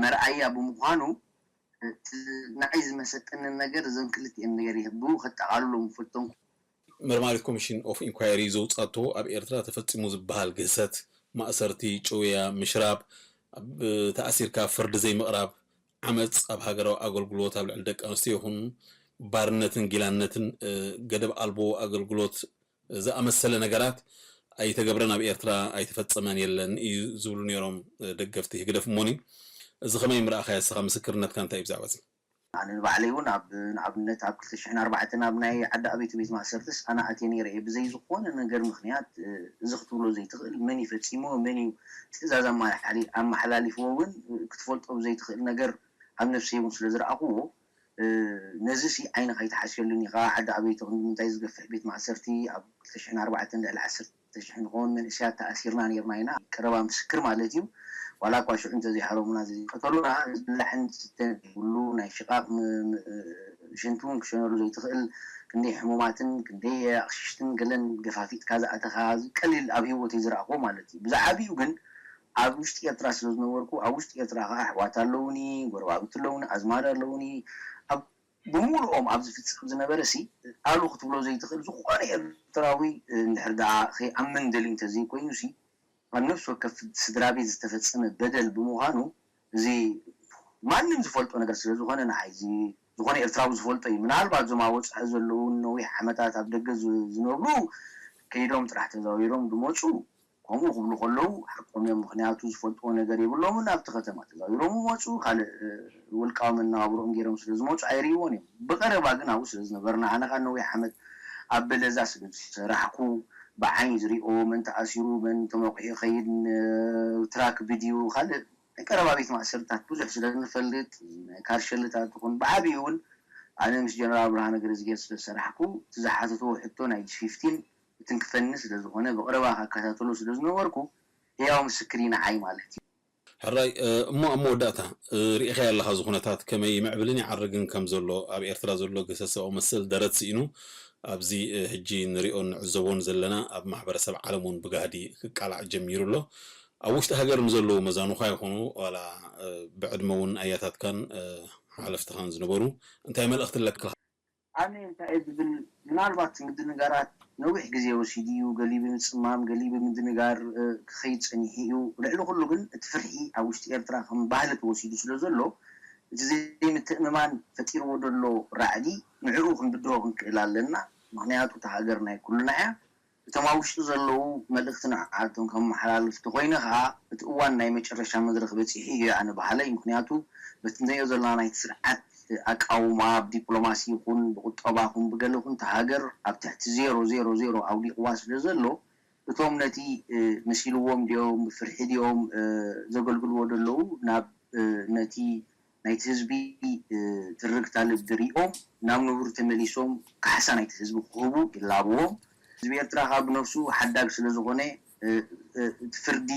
መርኣያ ብምዃኑ ንዓይ ዝመሰጠንን ነገር እዘን ክልቲኤን ነገር እየ ብኡ ከጠቓልሎም ፈተንኩ። መርማሪት ኮሚሽን ኦፍ ኢንኳየሪ ዘውፃቶ ኣብ ኤርትራ ተፈፂሙ ዝበሃል ግህሰት፣ ማእሰርቲ፣ ጭውያ፣ ምሽራብ፣ ተኣሲርካ ፍርዲ ዘይምቕራብ፣ ዓመፅ ኣብ ሃገራዊ ኣገልግሎት ኣብ ልዕሊ ደቂ ኣንስትዮ ይኹን ባርነትን ጊላነትን፣ ገደብ ኣልቦ ኣገልግሎት ዝኣመሰለ ነገራት ኣይተገብረን ኣብ ኤርትራ ኣይተፈጸመን የለን እዩ ዝብሉ ነይሮም ደገፍቲ ህግደፍ እሞኒ እዚ ከመይ ምርኣኻዮ እስኻ ምስክርነትካ እንታይ ብዛዕባ እዚ ኣነ ንባዕለይ እውን ኣብ ንኣብነት ኣብ ክልተ ሽሕን ኣርባዕተን ኣብ ናይ ዓዲ ኣቤቱ ቤት ማእሰርትስ ኣነ ኣትየ ነይረ እየ ብዘይ ዝኾነ ነገር ምክንያት እዚ ክትብሎ ዘይትኽእል መን እዩ ፈጺምዎ መን እዩ ትእዛዝ ኣመሓላሊፍዎ እውን ክትፈልጦ ብዘይትኽእል ነገር ኣብ ነፍሰይ እውን ስለ ዝረኣኽዎ ነዚ ሲ ዓይንኻ ኣይትሓሸሉን ኢኻ። ሓደ ኣበይቲ ክንዲ ምንታይ ዝገፍሕ ቤት ማእሰርቲ ኣብ ክልተ ሽሕን ኣርባዕተን ልዕሊ ዓሰርተ ሽሕ ንኸውን መንእሰያት ተኣሲርና ነይርና ኢና። ቀረባ ምስክር ማለት እዩ። ዋላ እኳ ሽዑ እንተዘይሃረሙና ዘይቀተሉና፣ ዝብላዕን ዝስተን ዘይብሉ ናይ ሽቓቕ ም- ም- ሽንቲ እውን ክሸነሉ ዘይትኽእል ክንደይ ሕሙማትን ክንደይ ኣቕሽሽትን ገለን ገፋፊጥካ ዝኣተኻ ቀሊል ኣብ ህይወተይ ዝረኣኹ ማለት እዩ። ብዝዓቢኡ ግን ኣብ ውሽጢ ኤርትራ ስለ ዝነበርኩ ኣብ ውሽጢ ኤርትራ ከዓ ኣሕዋት ኣለውኒ፣ ጎረባብቲ ኣለውኒ፣ ኣዝማድ ኣለውኒ። ኣብ ብምሉኦም ኣብ ዝፍጸም ዝነበረ ሲ ኣሉ ክትብሎ ዘይትኽእል ዝኾነ ኤርትራዊ እንድሕር ደኣ ከይኣምን ደልዩ እንተዘይኮይኑ ሲ ኣብ ነፍሲ ወከፍ ስድራ ቤት ዝተፈጸመ በደል ብምዃኑ እዚ ማንም ዝፈልጦ ነገር ስለ ዝኾነ ንዓይ እዚ ዝኾነ ኤርትራዊ ዝፈልጦ እዩ። ምናልባት እዞም ኣብ ወጻኢ ዘለዉ ነዊሕ ዓመታት ኣብ ደገ ዝ- ዝነብሩ ከይዶም ጥራሕ ተዛዊሮም ዝመጹ ከምኡ ክብሉ ከለዉ ሓቆም እዮም። ምኽንያቱ ዝፈልጥዎ ነገር የብሎምን። ኣብቲ ከተማ ተዛዊሮም ይመጹ፣ ካልእ ውልቃዊ መነባብሮኦም ገይሮም ስለ ዝመጹ ኣይርእይዎን እዮም። ብቐረባ ግን ኣብኡ ስለ ዝነበርና ኣነ ከዓ ነዊሕ ዓመት ኣብ በለዛ ስለ ዝሰራሕኩ ብዓይኒ ዝሪኦ መን ተኣሲሩ መን ተመቑሑ ይኸይድ ትራክ ብድዩ ካልእ ናይ ቀረባ ቤት ማእሰርታት ብዙሕ ስለ ንፈልጥ ናይ ካርሸልታት ይኹን ብዓብዩ እውን ኣነ ምስ ጀነራል ብርሃነ ገረዝጌር ስለ ዝሰራሕኩ እቲ ዝሓተትዎ ሕቶ ናይ ፊፍቲን እትንክፈኒ ስለ ዝኾነ ብቐረባ ከከታተሎ ስለ ዝነበርኩ ህያው ምስክር እዩ ንዓይ ማለት እዩ። ሕራይ እሞ ኣብ መወዳእታ ርኢኻዮ ኣለኻ እዚ ኩነታት ከመይ ይምዕብልን ይዓርግን ከም ዘሎ ኣብ ኤርትራ ዘሎ ግህሰት ሰብኣዊ መሰል ደረት ስኢኑ ኣብዚ ሕጂ ንሪኦን ንዕዘቦን ዘለና ኣብ ማሕበረሰብ ዓለም እውን ብጋህዲ ክቃላዕ ጀሚሩ ኣሎ። ኣብ ውሽጢ ሃገር ንዘለዉ መዛኑኻ ይኹኑ ዋላ ብዕድመ እውን ኣያታትካን ሓለፍትኻን ዝነበሩ እንታይ መልእኽቲ ኣለካ? ኣነ እንታይ እየ ዝብል ምናልባት ምድንጋራት ነዊሕ ግዜ ወሲዱ እዩ፣ ገሊኡ ብምጽማም ገሊኡ ብምድንጋር ክኸይድ ጸኒሑ እዩ። ልዕሊ ኩሉ ግን እቲ ፍርሒ ኣብ ውሽጢ ኤርትራ ከም ባህሊ ተወሲዱ ስለ ዘሎ እቲ ዘይምትእምማን ፈጢርዎ ዘሎ ራዕዲ ንዕኡ ክንብድሆ ክንክእል ኣለና። ምኽንያቱ እታ ሃገር ናይ ኩልና እያ። እቶም ኣብ ውሽጢ ዘለዉ መልእኽቲ ንዓኣቶም ከመሓላልፍ ተኾይነ ኸኣ እቲ እዋን ናይ መጨረሻ መድረኽ በጺሑ እዩ ኣነ በሃላይ። ምኽንያቱ በቲ ንሪኦ ዘለና ናይቲ ስርዓት ኣቃውማ ብዲፕሎማሲ ይኹን ብቁጠባ ኹን ብገለ ኹን እታ ሃገር ኣብ ትሕቲ ዜሮ ዜሮ ዜሮ ኣውዲቕዋ ስለ ዘሎ እቶም ነቲ መሲልዎም ድዮም ብፍርሒ ድዮም ዘገልግልዎ ዘለዉ ናብ ነቲ ናይቲ ህዝቢ ትርክታ ልቢ ሪኦም ናብ ንቡር ተመሊሶም ካሕሳ ናይቲ ህዝቢ ክህቡ ይላበዎም። ህዝቢ ኤርትራ ከዓ ብነብሱ ሓዳግ ስለ ዝኾነ እቲ ፍርዲ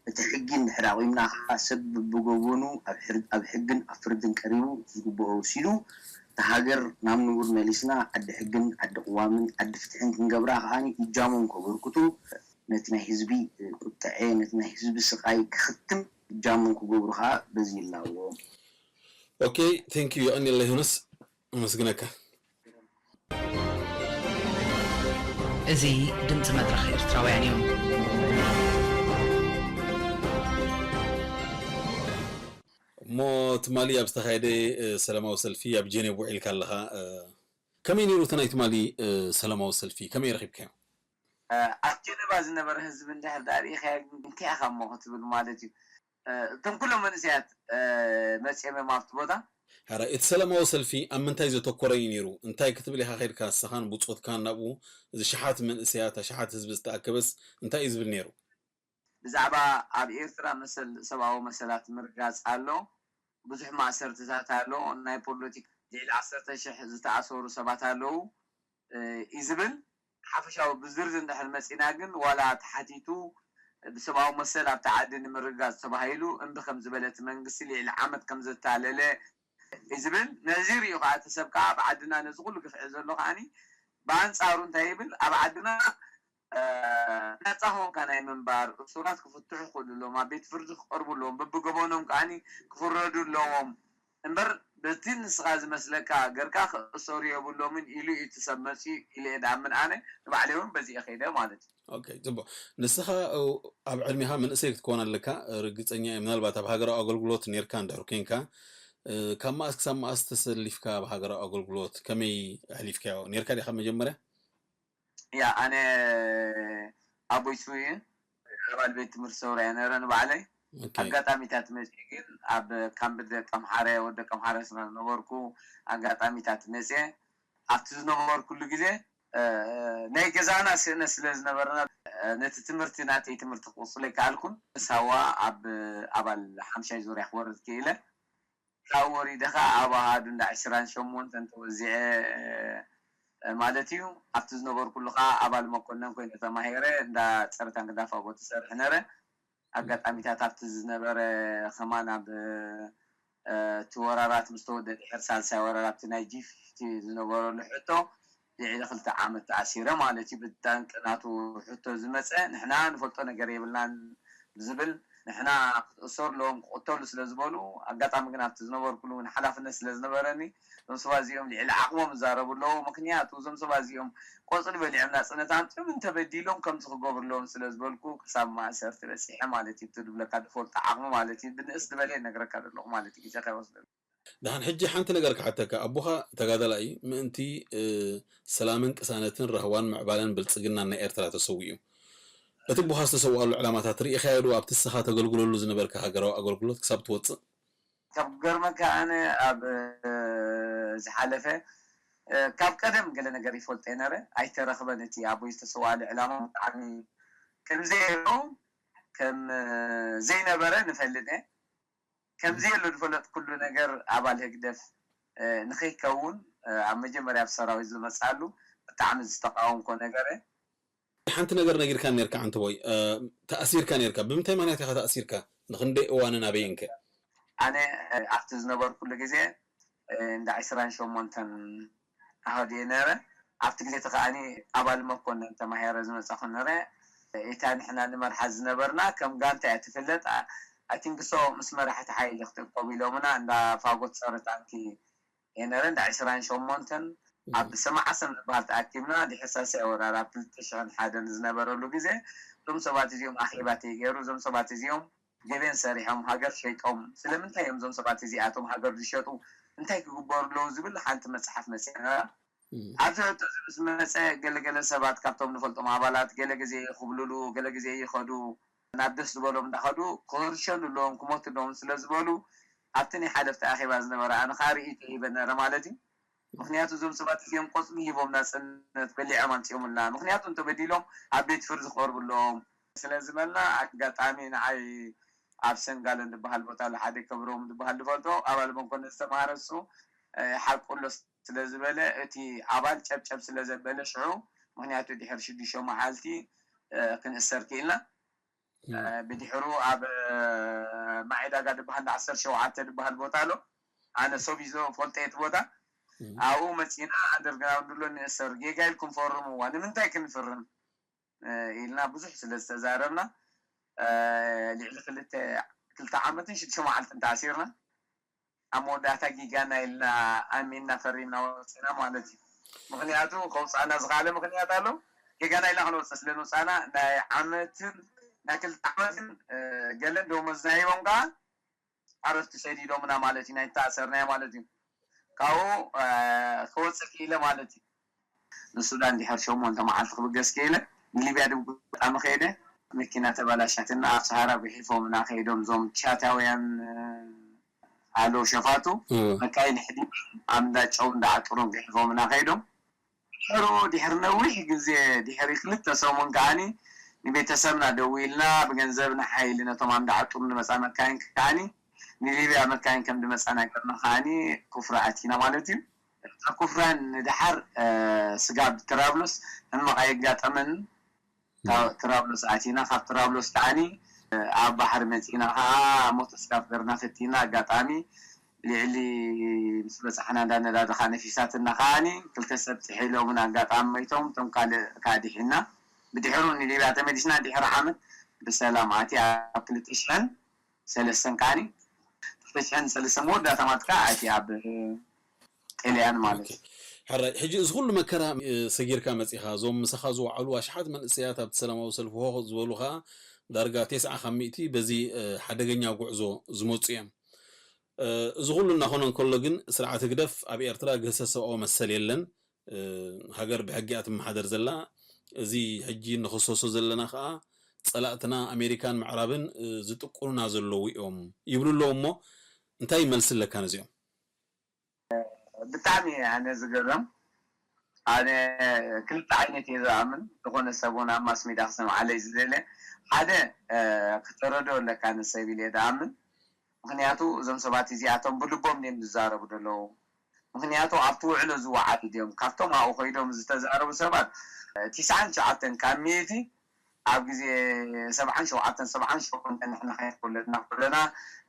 እቲ ሕጊ እንድሕር ኣቑምና ከዓ ሰብ ብገበኑ ኣብ ሕግን ኣብ ፍርድን ቀሪቡ እቲ ዝግብኦ ወሲዱ እታ ሃገር ናብ ንቡር መሊስና ዓዲ ሕግን ዓዲ ቅዋምን ዓዲ ፍትሕን ክንገብራ ከዓ እጃሞም ከበርክቱ ነቲ ናይ ህዝቢ ቁጥዐ ነቲ ናይ ህዝቢ ስቃይ ክኽትም እጃሞም ክገብሩ ከዓ በዚ ይላበዎም። Okay thank you የቐንየለይ ዮናስ ኣመስግነካ። እዚ ድምፂ መድረኽ ኤርትራውያን እዩ። እሞ ትማሊ ኣብ ዝተኻየደ ሰላማዊ ሰልፊ ኣብ ጀኔቭ ውዒልካ ኣለኻ። ከመይ ነይሩ እቲ ናይ ትማሊ ሰላማዊ ሰልፊ ከመይ ረኺብካዮ? ኣብ ጀነቫ ዝነበረ ህዝቢ እንድሕር ደኣ ርኢኻዮ ግን እንታይ ኢኻ እሞ ክትብል ማለት እዩ። እቶም ኩሎም መንእሰያት መፂኦም እዮም ኣብቲ ቦታ። ሕራይ እቲ ሰላማዊ ሰልፊ ኣብ ምንታይ ዘተኮረ እዩ ነይሩ? እንታይ ክትብል ኢኻ ከይድካ ንስኻን ብፆትካን ናብኡ? እዚ ሸሓት መንእሰያት ኣሽሓት ህዝቢ ዝተኣከበስ እንታይ እዩ ዝብል ነይሩ? ብዛዕባ ኣብ ኤርትራ መሰል ሰብኣዊ መሰላት ምርጋፅ ኣሎ፣ ብዙሕ ማእሰርትታት ኣሎ፣ ናይ ፖለቲካ ልዕሊ ዓሰርተ ሽሕ ዝተኣሰሩ ሰባት ኣለዉ እዩ ዝብል ሓፈሻዊ ብዝርዝር እንድሕር መፂና ግን ዋላ ተሓቲቱ ብሰብኣዊ መሰል ኣብቲ ዓዲ ንምርግጋፅ ተባሂሉ እምቢ ከም ዝበለ እቲ መንግስቲ ልዕሊ ዓመት ከም ዘታለለ እዩ ዝብል ነዚ ሪኡ ከዓ እቲ ሰብ ከዓ ኣብ ዓድና ነዚ ኩሉ ግፍዒ ዘሎ ከዓኒ ብኣንፃሩ እንታይ ይብል ኣብ ዓድና ነፃ ኮንካ ናይ ምንባር እሱራት ክፍትሑ ክኽእሉ ኣለዎም ኣብ ቤት ፍርዲ ክቀርቡ ኣለዎም በብገበኖም ከዓኒ ክፍረዱ ኣለዎም እምበር በቲ ንስኻ ዝመስለካ ገርካ ክእሰሩ የብሎምን ኢሉ እዩ እቲ ሰብ መፂኡ ኢለ እየ ዝኣምን ኣነ ንባዕለይ እውን በዚ እየ ከይደ ማለት እዩ። ኦኬ ፅቡቅ ንስኻ ኣብ ዕድሜኻ መንእሰይ ክትከውን ኣለካ ርግፀኛ እየ ምናልባት ኣብ ሃገራዊ ኣገልግሎት ነይርካ እንድሕር ኮንካ ካብ መኣስ ክሳብ መኣስ ተሰሊፍካ ኣብ ሃገራዊ ኣገልግሎት ከመይ ኣሕሊፍካዮ ነይርካ ዲኻ መጀመርያ? ያ ኣነ ኣቦይ ስውእ እየ ኣባል ቤት ትምህርቲ ሰውራ እየ ነረ ንባዕለይ ኣጋጣሚታት መፅኡ ግን ኣብ ካምቢ ደቂ ኣምሓረ ወዲ ደቂ ኣምሓረ ስለ ዝነበርኩ ኣጋጣሚታት መፅየ ኣብቲ ዝነበርኩሉ ግዜ ናይ ገዛና ስእነት ስለ ዝነበረና ነቲ ትምህርቲ ናተይ ትምህርቲ ክቕፅሎ ኣይከኣልኩን ሳዋ ኣብ ኣባል ሓምሻይ ዙርያ ክወርድ ክኢለ ካብኡ ወሪደ ኸዓ ኣብ ኣሃዱ እንዳ ዕስራን ሸሞንተን ተወዚዐ ማለት እዩ። ኣብቲ ዝነበርኩሉ ኸዓ ኣባል መኮነን ኮይነ ተማሂረ እንዳ ጸረ ታንክ ዳፋጎ ትሰርሕ ነረ። ኣጋጣሚታት ኣብቲ ዝነበረ ከማን ኣብ እቲ ወራራት ምስ ተወደ ድሕር ሳልሳይ ወራር ኣብቲ ናይ ጂ ፊፍቲ ዝነበረሉ ሕቶ ልዕሊ ክልተ ዓመት ተኣሲረ ማለት እዩ። ብጠንቂ ናቱ ሕቶ ዝመፀ ንሕና ንፈልጦ ነገር የብልናን ብዝብል ንሕና ክትእሰሩ ኣለዎም ክቕተሉ ስለ ዝበሉ ኣጋጣሚ ግን ኣብቲ ዝነበርኩሉ እውን ሓላፍነት ስለ ዝነበረኒ እዞም ሰባት እዚኦም ልዕሊ ዓቕሞም ይዛረቡ ኣለዉ። ምክንያቱ እዞም ሰባት እዚኦም ቆፅሊ በሊዖም ናፅነት ኣምፅኦም እንተበዲሎም ከምዚ ክገብሩ ኣለዎም ስለ ዝበልኩ ክሳብ ማእሰርቲ በፂሐ ማለት እዩ። እቲ ዝብለካ ዝፈልጦ ዓቕሚ ማለት እዩ። ብንእስ ዝበለ ይነግረካ ዘለኹ ማለት እዩ። ግዜ ከይወስደሉ። ደሓን ሕጂ ሓንቲ ነገር ክሓተካ፣ ኣቦኻ ተጋዳላይ ምእንቲ ሰላምን ቅሳነትን ራህዋን ምዕባለን ብልፅግናን ናይ ኤርትራ ተሰዊኡ። እቲ ኣቦኻ ዝተሰውኣሉ ዕላማታት ርኢኻዮ ዶ ኣብቲ ንስኻ ተገልግለሉ ዝነበርካ ሃገራዊ ኣገልግሎት ክሳብ ትወፅእ? ካብ ገርመካ ኣነ ኣብ ዝሓለፈ ካብ ቀደም ገለ ነገር ይፈልጦ ነረ ኣይተረኽበን። እቲ ኣቦይ ዝተሰውኣሉ ዕላማ ብጣዕሚ ከምዘየሎ ከም ዘይነበረ ንፈልጥ እየ። ከምዘየሎ ዝፈለጥኩሉ ነገር ኣባል ህግደፍ ንኸይከውን ኣብ መጀመርያ ኣብ ሰራዊት ዝመፅኣሉ ብጣዕሚ ዝተቃወምኮ ነገር እየ። ሓንቲ ነገር ነጊርካ ነርካ ዓንተቦይ፣ ተኣሲርካ ነርካ። ብምንታይ ምክንያት ኢኻ ተኣሲርካ? ንክንደይ እዋንን ኣበይንከ? ኣነ ኣብቲ ዝነበርኩሉ ግዜ እንዳ ዕስራን ሸሞንተን ኣሃዱ እየ ነረ። ኣብቲ ግዜ እቲ ከዓኒ ኣባል መኮነን ተማሂረ ዝመፃኹ ነረ። እታ ንሕና ንመርሓ ዝነበርና ከም ጋንታ እያ ትፍለጥ። ኣቲንክሶ ምስ መራሕቲ ሓይሊ ክትእከቡ ኢሎምና እንዳ ፋጎት ፀረ ታንኪ እየ ነረ። እንዳ ዕስራን ሸሞንተን ኣብ ሰማዓሰም ዝበሃል ተኣኪብና ድሕሪ ሳልሳይ ወራር ኣብ ክልተ ሽሕን ሓደን ዝነበረሉ ግዜ እዞም ሰባት እዚኦም ኣኼባ ተይገይሩ እዞም ሰባት እዚኦም ገበን ሰሪሖም ሃገር ሸይጦም ስለምንታይ እዮም እዞም ሰባት እዚኣቶም ሃገር ዝሸጡ እንታይ ክግበሩ ኣለዉ ዝብል ሓንቲ መፅሓፍ መፅያ ነራ ኣብዚ ሕቶ እዚ ምስ መፀ ገለገለ ሰባት ካብቶም ንፈልጦም ኣባላት ገለ ግዜ ይኹብልሉ ገለ ግዜ ይኸዱ ናብ ደስ ዝበሎም እንዳኸዱ ክህርሸኑ ኣለዎም ክሞቱ ኣለዎም ስለ ዝበሉ ኣብቲ ናይ ሓለፍቲ ኣኼባ ዝነበረ ኣነ ከዓ ርእይቶ ሂበ ነረ ማለት እዩ ምክንያቱ እዞም ሰባት እዚኦም ቆፅሊ ሂቦም ናፅነት በሊዖም ኣምፂኦምልና ምክንያቱ እንተበዲሎም ኣብ ቤት ፍርዲ ክቀርቡ ኣለዎም ስለዝበልና ኣጋጣሚ ንዓይ ኣብ ሰንጋለን ዝበሃል ቦታ ኣሎ ሓደ ከብሮም ዝበሃል ዝፈልጦ ኣባል መኮነን ዝተምሃረ እሱ ሓቁ ኣሎ ስለዝበለ እቲ ኣባል ጨብጨብ ስለዘበለ ሽዑ ምክንያቱ ድሕሪ ሽዱሽተ መዓልቲ ክንእሰር ክኢልና ብድሕሩ ኣብ ማዒዳጋ ዝበሃል ዓሰርተ ሸውዓተ ዝበሃል ቦታ ኣሎ ኣነ ሶቢዞ ፈልጠ እቲ ቦታ ኣብኡ መፂና ኣንደርግራውንድ ኣሎ ንእሰር ጌጋ ኢልኩም ፈርምዋ ንምንታይ ክንፍርም ኢልና ብዙሕ ስለ ዝተዛረብና ልዕሊ ክልተ ክልተ ዓመትን ሽዱሽተ መዓልትን ተኣሲርና ኣብ መወዳእታ ጌጋና ኢልና ኣሚንና ፈሪምና ወፂና ማለት እዩ ምክንያቱ ከውፃእና ዝኽኣለ ምክንያት ኣሎ ጌጋና ኢልና ክንወፅእ ስለ ንውፃእና ናይ ዓመትን ናይ ክልተ ዓመትን ገለን ደሞዝና ሂቦም ከዓ ዓረፍቲ ሰዲዶምና ማለት እዩ ናይ ተኣሰርናዮ ማለት እዩ ካብኡ ክወፅእ ክኢለ ማለት እዩ ንሱዳን ድሕር ሸሞንተ መዓልቲ ክብገስ ክኢለ ንሊብያ ድብጣሚ ከይደ መኪና ተበላሻትና ኣብ ሰሃራ ጉሒፎምና ከይዶም እዞም ቻታውያን ኣለዉ ሸፋቱ መካይን ሕዲ ኣብ እንዳ ጨው እንዳ ዓጥሮም ጉሒፎምና ከይዶም ድሕሩ ድሕሪ ነዊሕ ግዜ ድሕሪ ክልተ ሰሙን ከዓኒ ንቤተሰብና ደዊልና ብገንዘብ ንሓይሊ ነቶም ኣብ እንዳ ዓጥሩ ንመፃ መካይን ከዓኒ ንሊብያ መካይን ከም ድመፃ ነገርና ከዓኒ ኩፍራ ኣቲና ማለት እዩ ካብ ኩፍራ ንደሓር ስጋብ ትራብሉስ ሕማቕ ኣየጋጠመን ካብ ትራብሎስ ኣቲና ካብ ትራብሎስ ከዓኒ ኣብ ባሕሪ መፂና ከዓ ሞተስካፍ ገርና ፈቲና ኣጋጣሚ ልዕሊ ምስ በፃሕና እንዳነዳድኻ ነፊሳትና ከዓኒ ክልተ ሰብ ጥሒሎምን ኣጋጣሚ መይቶም እቶም ካልእ ከዓ ድሒና ብድሕሩ ንሊብያ ተመሊስና ድሕሪ ዓመት ብሰላም ኣቲ ኣብ ክልተ ሽሕን ሰለስተን ከዓኒ ክልተ ሽሕን ሰለስተን መወዳእታ ማለት ከዓ ኣቲ ኣብ ጥልያን ማለት እዩ። ሕራይ ሕጂ እዚ ኩሉ መከራ ሰጊርካ መጺኻ እዞም ምሳኻ ዝወዓሉ ኣሽሓት መንእሰያት ኣብቲ ሰላማዊ ሰልፊ ሆ ዝበሉ ከኣ ዳርጋ ቴስዓ ካብ ሚእቲ በዚ ሓደገኛ ጉዕዞ ዝመጹ እዮም። እዚ ኩሉ እናኾነ እንከሎ ግን ስርዓት ህግደፍ ኣብ ኤርትራ ግህሰት ሰብኣዊ መሰል የለን። ሃገር ብሕጊ እያ ትመሓደር ዘላ። እዚ ሕጂ ንኽሰሶ ዘለና ከኣ ጸላእትና ኣሜሪካን ምዕራብን ዝጥቁኑና ዘለዉ እዮም ይብሉ ኣለዉ እሞ እንታይ መልሲ ኣለካ ነዚኦም? ብጣዕሚ ኣነ ዝገርም ኣነ ክልተ ዓይነት እየ ዝኣምን ዝኾነ ሰብ እውን ኣብ ማስ ሚድያ ክሰምዓለይ ዝደለ ሓደ ክተረድኦ ኣለካ ንሰብ ኢለ ዝኣምን ምኽንያቱ እዞም ሰባት እዚኣቶም ብልቦም ድዮም ዝዛረቡ ዘለዉ? ምኽንያቱ ኣብቲ ውዕሎ ዝወዓሉ ድዮም? ካብቶም ኣብኡ ከይዶም ዝተዛረቡ ሰባት፣ እ፣ ትስዓን ትሽዓተን ካብ ሚእቲ ኣብ ግዜ ሰብዓን ሸውዓተን፣ ሰብዓን ሸሞንተን ንሕና ከይተወለድና ከለና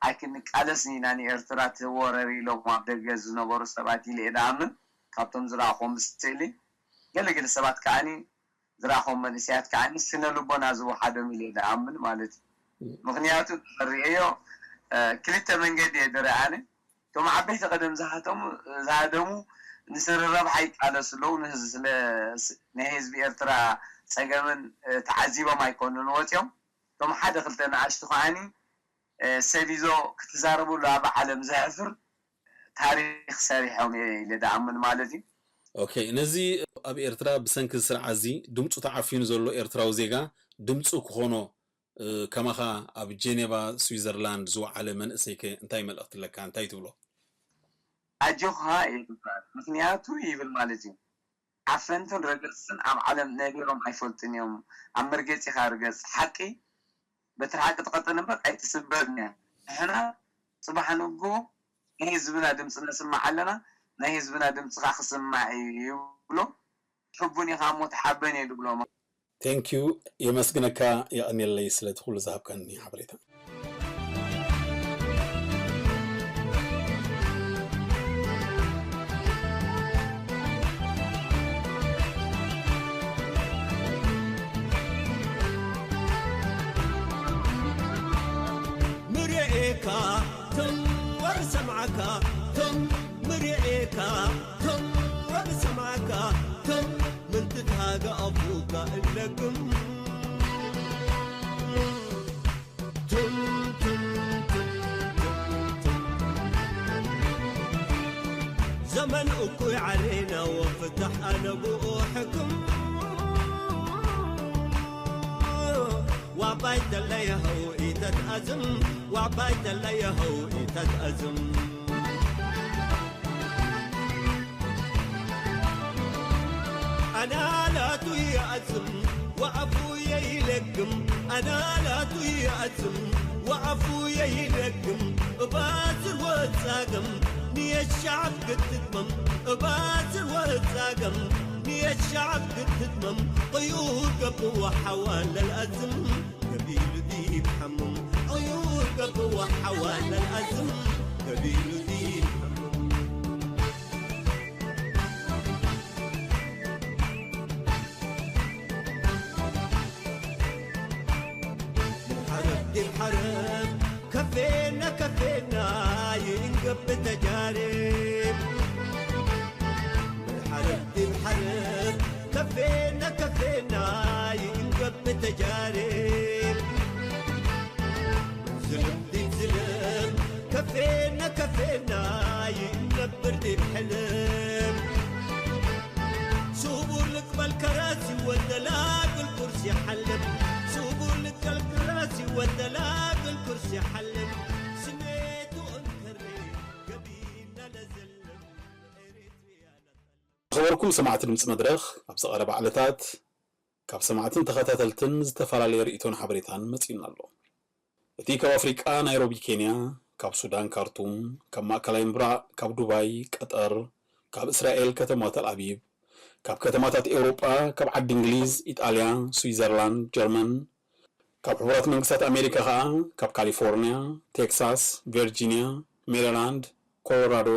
ኣይክንቃለስን ኢና ንኤርትራ ትወረር ኢሎም ኣብ ደገ ዝነበሩ ሰባት ኢለ እየ ዝኣምን። ካብቶም ዝረኣኹዎም ስእሊ ገለገለ ሰባት ከዓኒ ዝረኣኹዎም መንእሰያት ከዓኒ ስነ ልቦና ዝወሓዶም ኢለ እየ ዝኣምን ማለት እዩ። ምኽንያቱ እንተሪኤዮ፣ እ፣ ክልተ መንገዲ እየ ዝረኣነ። እቶም ዓበይቲ ቀደም ዝሃተሙ፣ ዝሃደሙ ንስረ ረብሓ ይቃለሱ ኣለዉ። ንህዝ-፣ ስለ ስ-፣ ናይ ህዝቢ ኤርትራ ጸገምን፣ እ፣ ተዓዚቦም ኣይኮኑን ወጺኦም። እቶም ሓደ ክልተ ንኣሽቱ ከዓኒ፣ እ፣ ሰብ ይዞ ክትዛረብሉ ኣብ ዓለም ዘሕፍር ታሪኽ ሰሪሖም እየ ኢለ ዝኣምን ማለት እዩ። ኦኬ፣ ነዚ ኣብ ኤርትራ ብሰንኪ እዚ ስርዓት እዚ ድምጹ ተዓፊኑ ዘሎ ኤርትራዊ ዜጋ ድምጹ ክኾኖ፣ እ፣ ከማኻ ኣብ ጄኔቫ ስዊዘርላንድ ዝወዓለ መንእሰይከ እንታይ መልእኽቲ ኣለካ? እንታይ ትብሎ? ኣጆኻ እየ ዝብሎ። ምኽንያቱ ይብል ማለት እዩ። ዓፈንትን ረገጽትን ኣብ ዓለም ነቢሮም ኣይፈልጡን እዮም። ኣብ መርገጺኻ ርገጽ። ሓቂ በትሪ ሓቂ ትቐጥን እምበር ኣይትስበርን እያ። ንሕና ጽባሕ ንግሆ ናይ ህዝብና ድምጺ ነስምዕ ኣለና። ናይ ህዝብና ድምጺ ከኣ ክስማዕ እዩ ይብሎ። ሕቡን ኢኻ እሞ ተሓበን እየ ዝብሎም። Thank you፣ የመስግነካ፣ የቐንየለይ ስለቲ ኩሉ ዝሃብካኒ ሓበሬታ። ምርኤካ ትም ወር ሰምዓካ ትም ምርኤካ ትም ወር ሰምዓካ ትም ምንትታገ ኣፉካ እለግም ትም ትም ትም ትም ትም ዘመን እኩይ ዓሌና ወፍታሕ ኣነ ብኡ ሕክም ዋባይ ተለየኸው ኢተትኣዝም ዋባይ ተለየኸው ኢተትኣዝም ኣናላቱ ይኣዝም ወኣፉ የይለግም ኣናላቱ ይኣዝም ወኣፉ የይለግም እባዝር ወጻገም ንየሻብ ክትትመም እባዝር ወጻገም ንየሻብ ክትትመም ቅዩር ገብዋ ሓዋ ለልኣዝም ገቢሉ ዲብ ሓሙም ቅዩር ገብዋ ሓዋ ለልኣዝም ገቢሉ ዲብ ሓሙም ሓረብ ዲብ ሓረብ ከፌና ከፌና ይእንገብ ተጃርብ ሓረብ ዲብ ሓረብ ከፌና ከፌና ይእንገብ ተጃርብ ዝልም ዲብ ዝልም ከፌና ከፌና ይእንገብር ዲብ ሕልም ስቡር ልቅበል ከራሲ ወደላግል ኩርሲ ሓልም ስቡር ልቅበል ከራሲ ወደላግል ኩርሲ ሓልም ስሜቱ እንከሪ ገቢና ለዘልም ኤሪትሪያ ለጠልም ዝኸበርኩም ሰማዕቲ ድምፂ መድረኽ፣ ኣብዚ ቀረባ ዕለታት ካብ ሰማዕትን ተኸታተልትን ዝተፈላለየ ርእይቶን ሓበሬታን መፂኡና ኣሎ። እቲ ካብ ኣፍሪቃ ናይሮቢ ኬንያ፣ ካብ ሱዳን ካርቱም፣ ካብ ማእከላይ ምብራቕ ካብ ዱባይ ቀጠር፣ ካብ እስራኤል ከተማ ተልኣቪቭ፣ ካብ ከተማታት ኤውሮጳ ካብ ዓዲ እንግሊዝ፣ ኢጣልያ፣ ስዊዘርላንድ፣ ጀርመን፣ ካብ ሕቡራት መንግስታት ኣሜሪካ ኸኣ ካብ ካሊፎርንያ፣ ቴክሳስ፣ ቨርጂንያ፣ ሜሪላንድ፣ ኮሎራዶ፣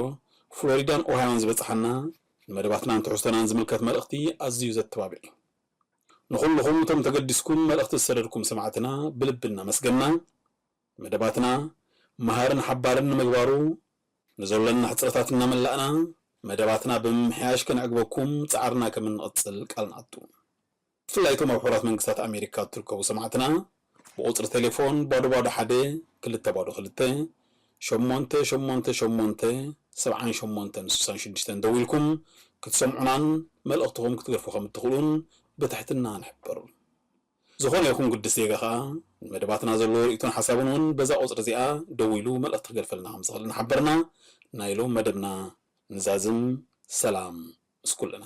ፍሎሪዳን ኦሃዮን ዝበጽሓና ንመደባትናን ትሕዝቶናን ዝምልከት መልእኽቲ ኣዝዩ ዘተባብዕ እዩ። ንኹልኹም እቶም ተገዲስኩም መልእኽቲ ዝሰደድኩም ሰማዕትና ብልቢ እናመስገና፣ መደባትና መሃርን ሓባርን ንምግባሩ ንዘሎና ሕጽረታት እናመላእና፣ መደባትና ብምምሕያሽ ከነዕግበኩም ጻዕርና ከም እንቕጽል ቃል ንኣቱ። ብፍላይ እቶም ኣብ ሕቡራት መንግስታት ኣሜሪካ እትርከቡ ሰማዕትና ብቁጽሪ ቴሌፎን ባዶ ባዶ ሓደ ክልተ ባዶ ክልተ ሸሞንተ ሸሞንተ ሸሞንተ ሰብዓን ሸሞንተን ስሳን ሽዱሽተን ደዊልኩም ክትሰምዑናን መልእኽትኹም ክትገድፉ ከም እትኽእሉን ብትሕትና ንሕብር። ዝኾነ ይኹን ግዱስ ዜጋ ኸኣ ንመደባትና ዘለዎ ርእይቶን ሓሳብን እውን በዛ ቁጽሪ እዚኣ ደዊሉ መልእኽቲ ክገድፈልና ከም ዝኽእል እናሓበርና ናይ ሎም መደብና ንዛዝም። ሰላም ምስ ኩልና።